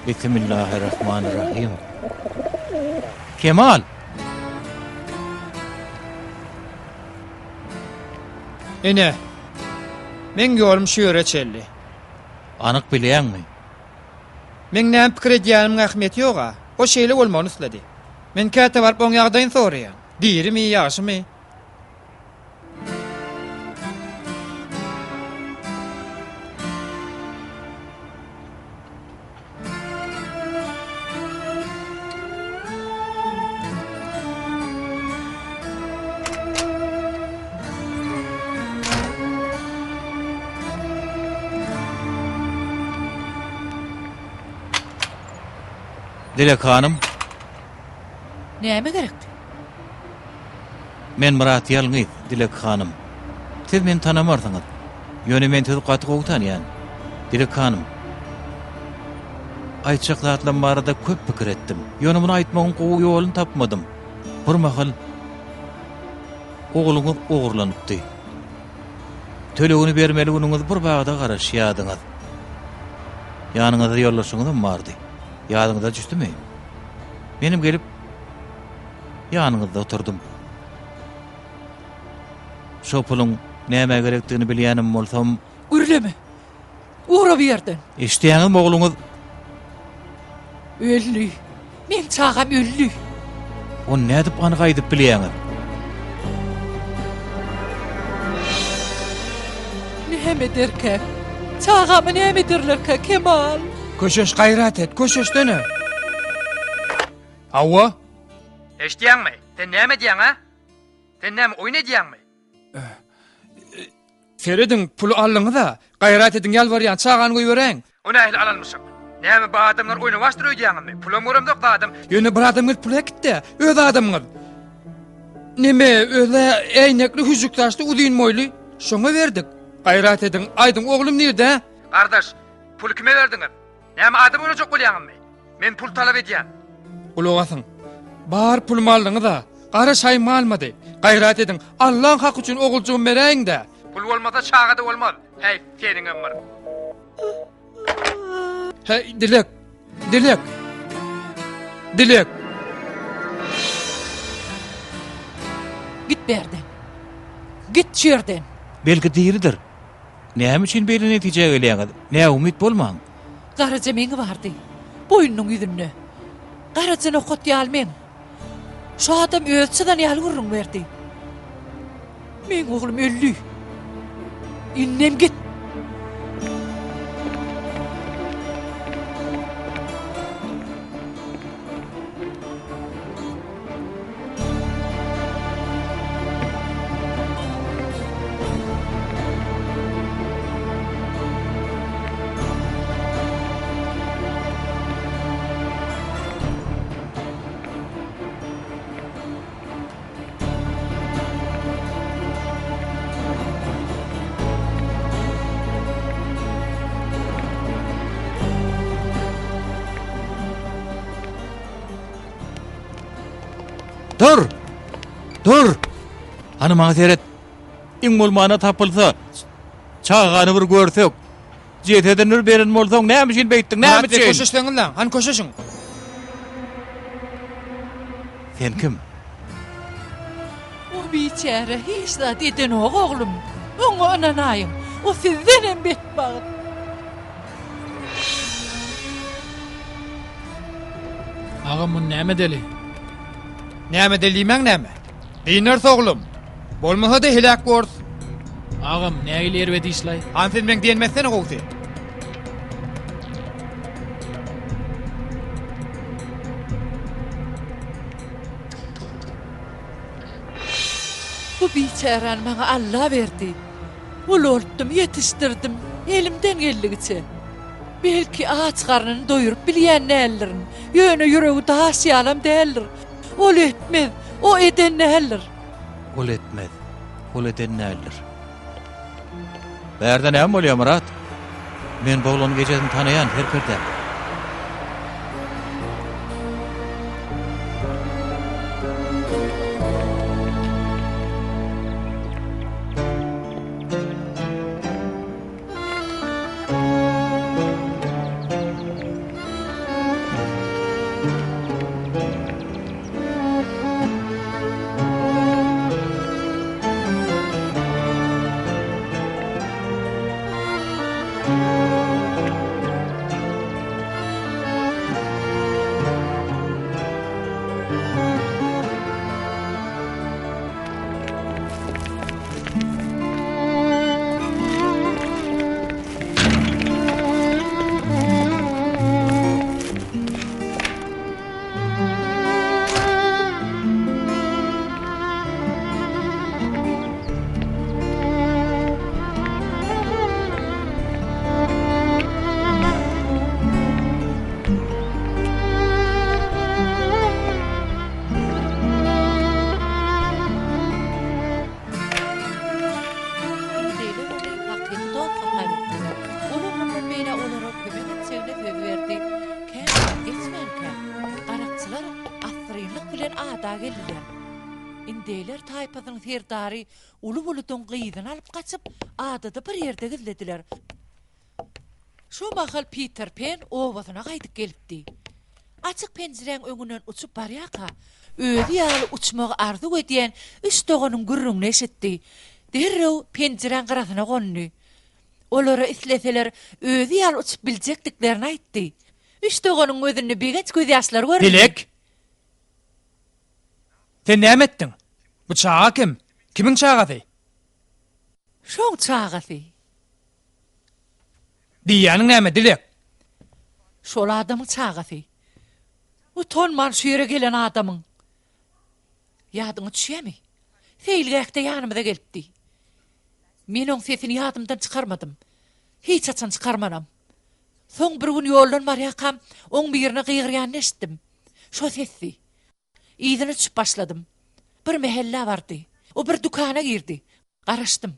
Speaker 1: Bismillahirrahmanirrahim. Kemal!
Speaker 5: Ine, meň ýolum şu ýere çenli.
Speaker 1: Anyk bilýäňmi?
Speaker 5: Meň näme pikir edýänimiň ähmiýeti ýog-a. O şeýle bolmagyny isledi. Men käte baryp oň ýagdaýyny soraýan. Dirimi, ýagşymy?
Speaker 1: Dilek hanym.
Speaker 3: Näme gerekdi?
Speaker 1: Men Myrat Ýalňyz, Dilek hanym. Siz meni tanamarsyňyz. Ýöne men sizi gaty gowy tanýan. Dilek hanym. Aýtjak zatlarym barada köp pikir etdim. Ýöne muny aýtmagyň gowy ýoluny tapmadym. Bir mahal ogluňyz ogurlanypdy. Tölegini bermeli günüňiz bir bagda garaşýardyňyz. Ýanyňyzda ýoldaşyňyzam bardy. Ýadyňyza düşdümi? Menem gelip ýanyňyzda oturdym. Şo puluň nämä gerekdigini bilýänem bolsam.
Speaker 3: Gürleme! Ugra bu ýerden!
Speaker 1: Eşidýäňizmi, ogluňyz.
Speaker 3: Öldi. Meň çagam öldi.
Speaker 1: Ony nädip anyk aýdyp bilýäňiz?
Speaker 3: Näme ederkä? Çagamy näme ederlerkä, Kemal?
Speaker 5: Köşeş gaýrat et, köşeşsene. Hawa. Eşidýäňmi? Sen näme edýäň, a? Sen näme oýun edýäňmi? Serediň, puly aldyňyz-a. Gaýrat ediň, ýalbarýan, çagany goýberäýiň. O nähili alanmyşyk? Näme bu adamlar oýnawaçdyr öýdýäňizmi? Pulam göremzok zadam. Ýöne bir adam gelip puly äkitdi-ä, öz adamyňyz. Neme, öz-ä äýnekli, hüžžük saçly, uzyn boýly. Şoňa berdik. Gaýrat ediň, aýdyň, oglum nirde? Gardaş, puly kime berdiňiz? Näme adam oýnajak bolýaňyzmy? Men pul talap edýän. Gulak asyň. Bar pulumy aldyňyz-a. Gara şaýym galmady. Gaýrat ediň, Allaň haky üçin oguljygymy beräýiň-dä. Pul bolmasa çaga-da bolmaz. Häý, seniňem bir. Häý, Dilek! Dilek! Dilek!
Speaker 3: Git bärden. Git şu ýerden.
Speaker 1: Belki diridir. Näme üçin beýle netijä gelýäňiz? Näumyt bolmaň.
Speaker 3: Garaja meňi bardy. Boýnunyň ýüzünde. Garaja nokat ýaly meň. Şu adam özi çyzan ýaly gürrüň berdi. Meň oglum öldi. Indem git.
Speaker 1: Dur! Dur! Hany maňa seret. Iň bolmanda tapylsa, çagany bir görsek. Jesedini bir beren bolsaň, näme üçin beýtdiň, näme
Speaker 5: Myrat beg
Speaker 1: üçin?
Speaker 5: köşeşseňiz-läň, hany köşeşiň.
Speaker 1: Sen kim?
Speaker 3: O biçäre hiç zat edenok oglum. Oňa ynanaýyň. O sizdenem betbagt.
Speaker 7: Agam muny näme edeli?
Speaker 5: Näme edeli diýmäň näme? Dynarys oglum. Bolmasa-da heläk borus.
Speaker 7: Agam nähili erbet işlaý?
Speaker 5: Hany sen meň diýenimi etsene gowusy.
Speaker 3: Bu biçäräni maňa Alla berdi. Ulaltdym, ýetişdirdim, elimden geldigiçe. Belki, aç garnyny doýuryp bilýän däldirin, ýöne ýüregi daş ýalam däldir. Ol etmez, o eden däldir.
Speaker 1: Ol etmez, ol eden däldir. Bärde näme bolýar, Myrat? Men bu oglanyň ejesini tanaýan, serkerde.
Speaker 3: Iňňildeýler taýpasynyň serdary uly buludyň gyzyny alyp gaçyp, adada bir ýerde gizlediler. Şo mahal Piter Pen obasyna gaýdyp gelipdi. Açyk penjiräň öňünden uçup barýarka, özi ýaly uçmagy arzuw edýän üç doganyň gürrüňini eşitdi. Derrew penjiräň gyrasyna gondy. Olara isleseler özi ýaly uçup biljekdiklerini aýtdy. Üç doganyň gözünde begenç gözýaşlary göründi.
Speaker 5: Pelek! Sen näme etdiň? Bu çaga kim? Kimiň çagasy?
Speaker 3: Şoň çagasy.
Speaker 5: Diýýäniň näme, Dilek?
Speaker 3: Şol adamyň çagasy. Utanman şu ýere gelen adamyň. Ýadyňa düşýämi? Seýilgähde ýanymyza gelipdi. Men oň sesini ýadymdan çykarmadym. Hiç haçan çykarmanam. Soň bir gün ýoldan barýarkam, oň birine gygyrýanyny eşitdim. Şo sesdi. Yzyna düşüp başladym. Bir mähellä bardy. O bir dükana girdi. Garaşdym.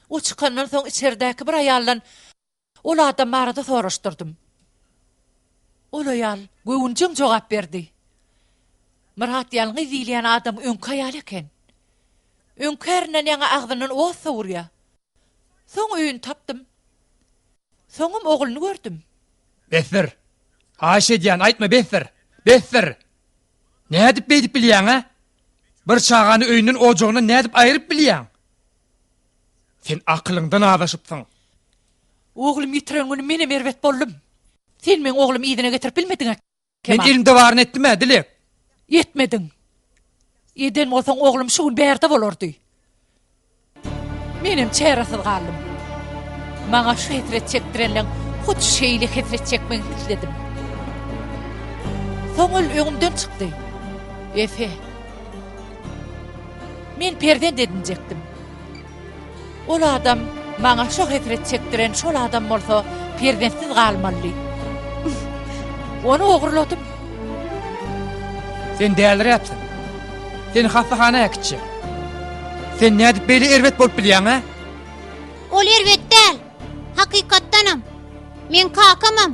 Speaker 3: O çykandan soň içeridäki bir aýaldan ol adam barada soraşdyrdym. Ol aýal göwünjeň jogap berdi. Myrat ýalňyz diýilýän adam öňki aýaly eken. Öňki ärinden ýaňa agzyndan ot sowurýar. Soň öýüni tapdym. Soňam ogluny gördüm.
Speaker 5: Besdir! Haýyş edýän, aýtma besdir! Besdir! Nädip beýdip bilýäň-ä? Bir çagany öýünden ojagyndan nädip aýryp bilýäň? Sen akylyňdan azaşypsyň.
Speaker 3: Oglumy ýitiren günüm menem erbet boldum. Sen meň oglumy yzyna getirip bilmediň-ä,
Speaker 5: Men
Speaker 3: Kemal.
Speaker 5: elimde baryny etdim-ä, Dilek.
Speaker 3: Etmediň. Eden bolsaň oglum şu gün bärde bolardy. Menem çäresiz galdym. Maňa şu hesret çekdirenleň hut şeýle hesret çekmegini isledim. Soň ol öňümden çykdy. Efe. Men perzent edinjekdim. Ol adam maňa şo hesret çekdiren şol adam bolsa perzentsiz galmalydy. Ony ogurladym.
Speaker 5: Sen däliräpsiň. Seni hassahana äkitjek. Sen nädip beýle erbet bolup bilýäň, hä?
Speaker 6: Ol erbet däl. Hakykatdanam. Meň kakamam,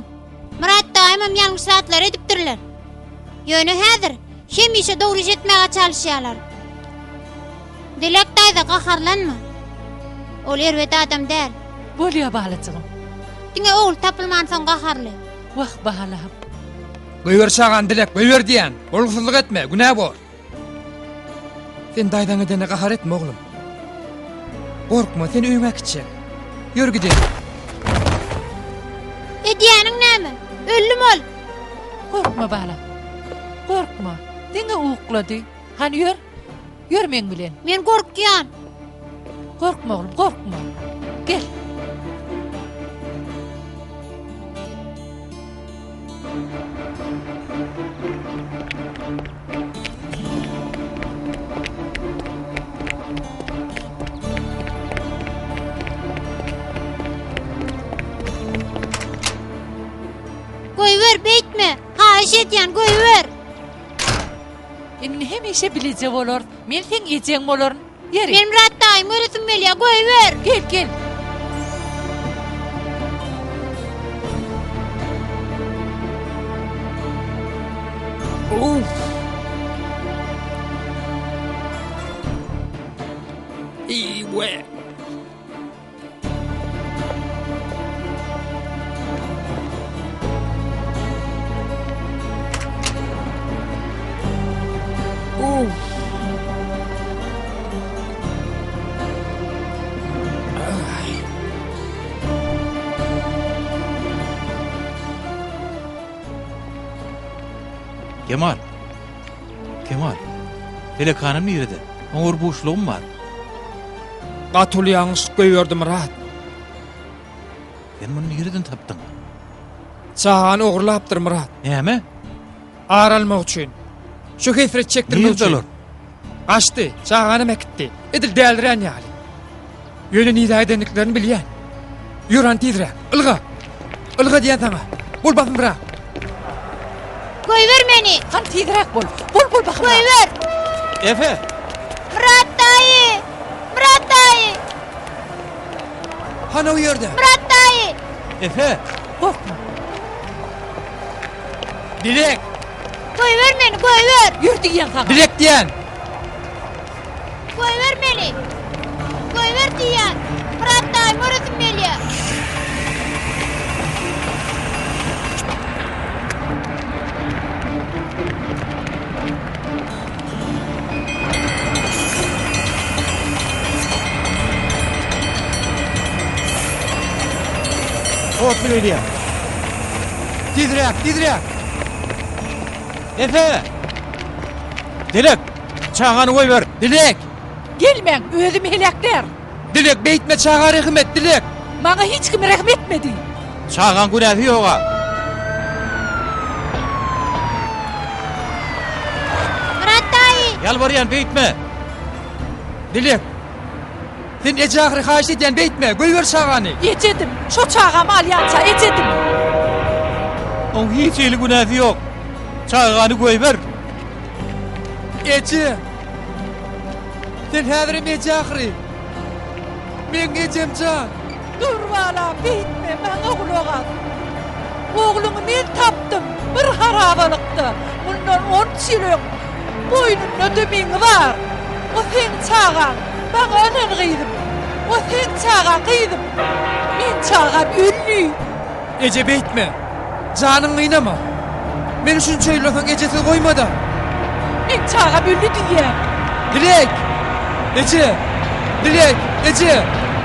Speaker 6: Myrat daýymam ýalňyş zatlar edipdirler. Ýöne häzir hemişe dogry iş etmäge çalyşýarlar. Dilek daýza gaharlanma. Ol erbet adam däl.
Speaker 3: Bolýa balajygym.
Speaker 6: Diňe ogul tapylmansoň gaharly.
Speaker 3: Wah balam.
Speaker 5: Goýber çagany Dilek, goýber diýýän. Bolgusyzlyk etme, günä bor. Sen daýzaň edenine gahar etme oglum. Gorkma, seni öýüňe äkitjek. Ýör gidelim.
Speaker 6: Edýäniň näme? Öldüm ol.
Speaker 3: Gorkma balam. Gorkma. Diňe uklady. Hany ýör. Ýör meň bilen.
Speaker 6: Men gorkýan.
Speaker 3: Gorkma oglum, gorkma. Gel.
Speaker 6: Goýber, beýtme. Haýyş edýän, goýber.
Speaker 3: Indi hemişe bileje bolarys. Men seň ejeň bolaryn. Ýeri.
Speaker 6: Men Myrat daýymy göresim gelýär, goýber.
Speaker 3: Gel, gel.
Speaker 5: Uff. Iwe.
Speaker 1: Kemal! Kemal! Telekanym nirede? Oňa bir buşlugym bar.
Speaker 5: Gaty uly ýalňyşlyk goýberdi Myrat.
Speaker 1: Sen muny nireden tapdyň?
Speaker 5: Çagany ogurlapdyr Myrat.
Speaker 1: Näme?
Speaker 5: Ar almak üçin. Şu hesret çekdirmek
Speaker 1: Nirde
Speaker 5: üçin.
Speaker 1: olar?
Speaker 5: Gaçdy, çaganam äkitdi. Edil dälirän ýaly. Ýöne nirä gidendiklerini bilýän. Ýör hany tizräk, ylga! Ylga diýýän saňa. Bol basymrak.
Speaker 6: Goýber meni!
Speaker 3: Hany tizräk bol. Bol bol bahymrak.
Speaker 6: Goýber!
Speaker 1: Efe!
Speaker 6: Myrat daýy! Myrat daýy!
Speaker 5: Hany o ýerde?
Speaker 6: Myrat daýy!
Speaker 1: Efe!
Speaker 3: Gorkma.
Speaker 5: Dilek!
Speaker 6: Goýber meni, goýber!
Speaker 3: Ýör diýýän saňa.
Speaker 5: Dilek diýýän!
Speaker 6: diýýän. Myrat daýymy göresim gelýär.
Speaker 1: Otly gelýär.
Speaker 5: Tizräk, tizräk!
Speaker 1: Efe! Dilek! Çagany goýber!
Speaker 5: Dilek!
Speaker 3: Gelmäň, özümi heläklär.
Speaker 5: Dilek, beýtme çaga rehim et, Dilek!
Speaker 3: Maňa hiç kim rehim etmedi.
Speaker 1: Çagaň günäsi ýog-a.
Speaker 6: Myrat daýy!
Speaker 1: Ýalbarýan, beýtme!
Speaker 5: Dilek! Sen eje ahyry haýyş edýän beýtme, goýber çagany!
Speaker 3: Ejedim, şo çagamy alýança ejedim.
Speaker 1: Oň hiç hili günäsi ýok. Çagany goýber!
Speaker 5: Eje! Sen häzirem eje ahyry! Meň ejem jan!
Speaker 3: Dur balam, beýtme, maňa gulak as. Ogluňy men tapdym, bir harabalykda, mundan on üç ýyl öň. Boýnunda-da meňi bar. O seň çagaň, maňa ynan gyzym. O seň çagaň gyzym. Meň çagam öldi.
Speaker 5: Eje beýtme. Janyň gynama. Meni şunça ýyllasaň ejesiz goýmada.
Speaker 3: Meň çagam öldi diýýän.
Speaker 5: Dilek! Eje! Dilek! Eje!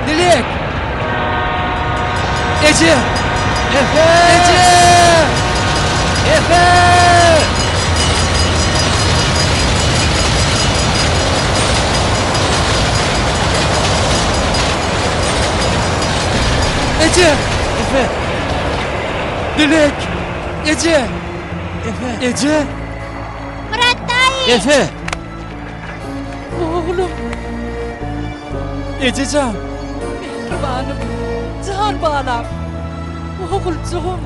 Speaker 5: Dilek! Eje!
Speaker 1: Efe!
Speaker 5: Eje!
Speaker 1: Efe!
Speaker 5: Eje!
Speaker 1: Efe!
Speaker 5: Dilek! Eje!
Speaker 1: Efe!
Speaker 5: Eje!
Speaker 6: Myrat daýy!
Speaker 1: Efe!
Speaker 3: Oglum!
Speaker 5: Eje jan!
Speaker 3: Mähribanym! Jan balam! Oguljygym!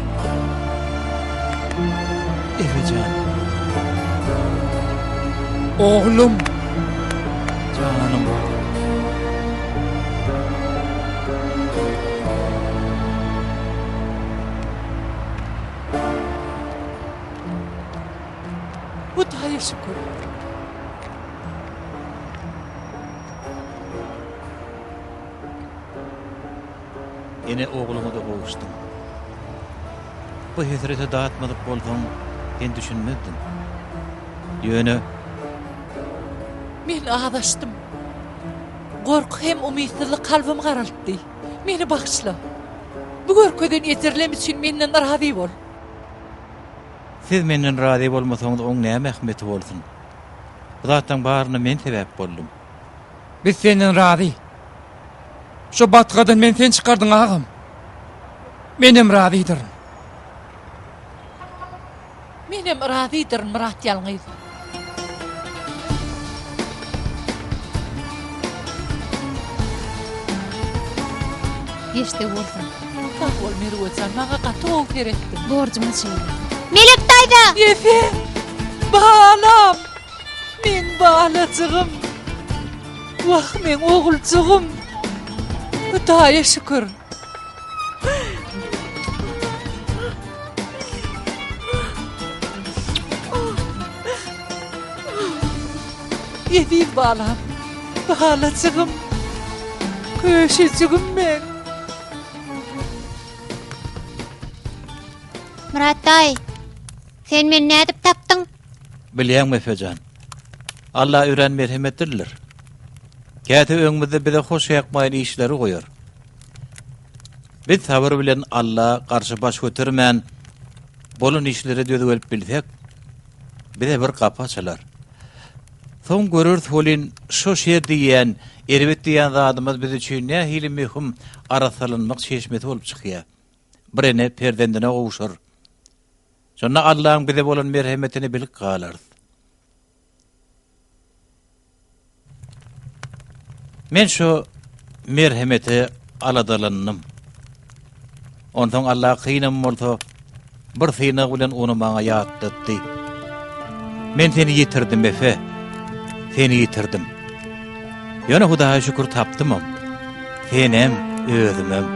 Speaker 1: Efe jan!
Speaker 5: Oglum!
Speaker 1: Janym!
Speaker 3: Hudaýa şükür.
Speaker 1: Ene ogluňa-da gowuşdyň. Bu hesrete datmadyk bolsaň, sen düşünmezdiň. Ýöne.
Speaker 3: Men azaşdym. Gorky hem umytsyzlyk kalbymy garaltdy. Meni bagyşla. Bu görkezen ejirlem üçin menden razy bol.
Speaker 1: Siz menden razy bolmasaňyz oň näme ähmiýeti bolsun? Bu zatlaň baryna men sebäp boldum.
Speaker 5: Biz senden razy. Şo batgadan meni sen çykardyň agam. Menem razydyryn.
Speaker 3: Menem razydyryn Myrat ýalňyz.
Speaker 4: Geçdigi bolsun.
Speaker 3: Sag bol Merwejan, maňa gaty gowy seretdiň.
Speaker 4: Borjumyz şeýle.
Speaker 6: Melek daýza!
Speaker 3: Efe! Balam! Meň balajygym! Wah, meň oguljygym! Hudaýa şükür! Eziz balam, balajygym, köşejigim meň.
Speaker 6: Myrat daýy, sen meni nädip tapdyň?
Speaker 1: Bilýäňmi, Efejan, Alla örän merhemetlidir. Käte öňümizde bize hoş ýakmaýan işleri goýar. Biz sabyr bilen Alla garşy baş götermän, bolan işlere döz gelip bilsek, bize bir gapy açylar. Soň göreris welin, şo şer diýýän, erbet diýýän zadymyz biz üçin nähili möhüm arassalanmak çeşmesi bolup çykýar. Bir ene perzendine gowşar. Şonda Allaň bize bolan merhemetini bilip galarys. Men şo merhemete aladalandym. Onsoň Allah kynam bolsa, bir synag bilen ony maňa ýatlatdy. Men seni ýitirdim, Efe. Seni ýitirdim. Ýöne Hudaýa şükür tapdymam. Senem, özümem.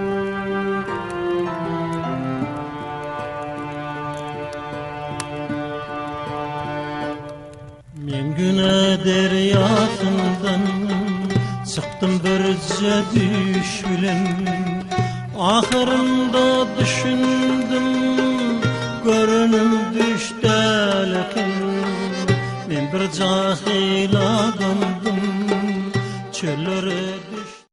Speaker 2: Men güne derýasyndan çykdym bir. Gije düýş bilen ahyrynda düşündim, görenim düş däl eken. Men bir jahyl adam.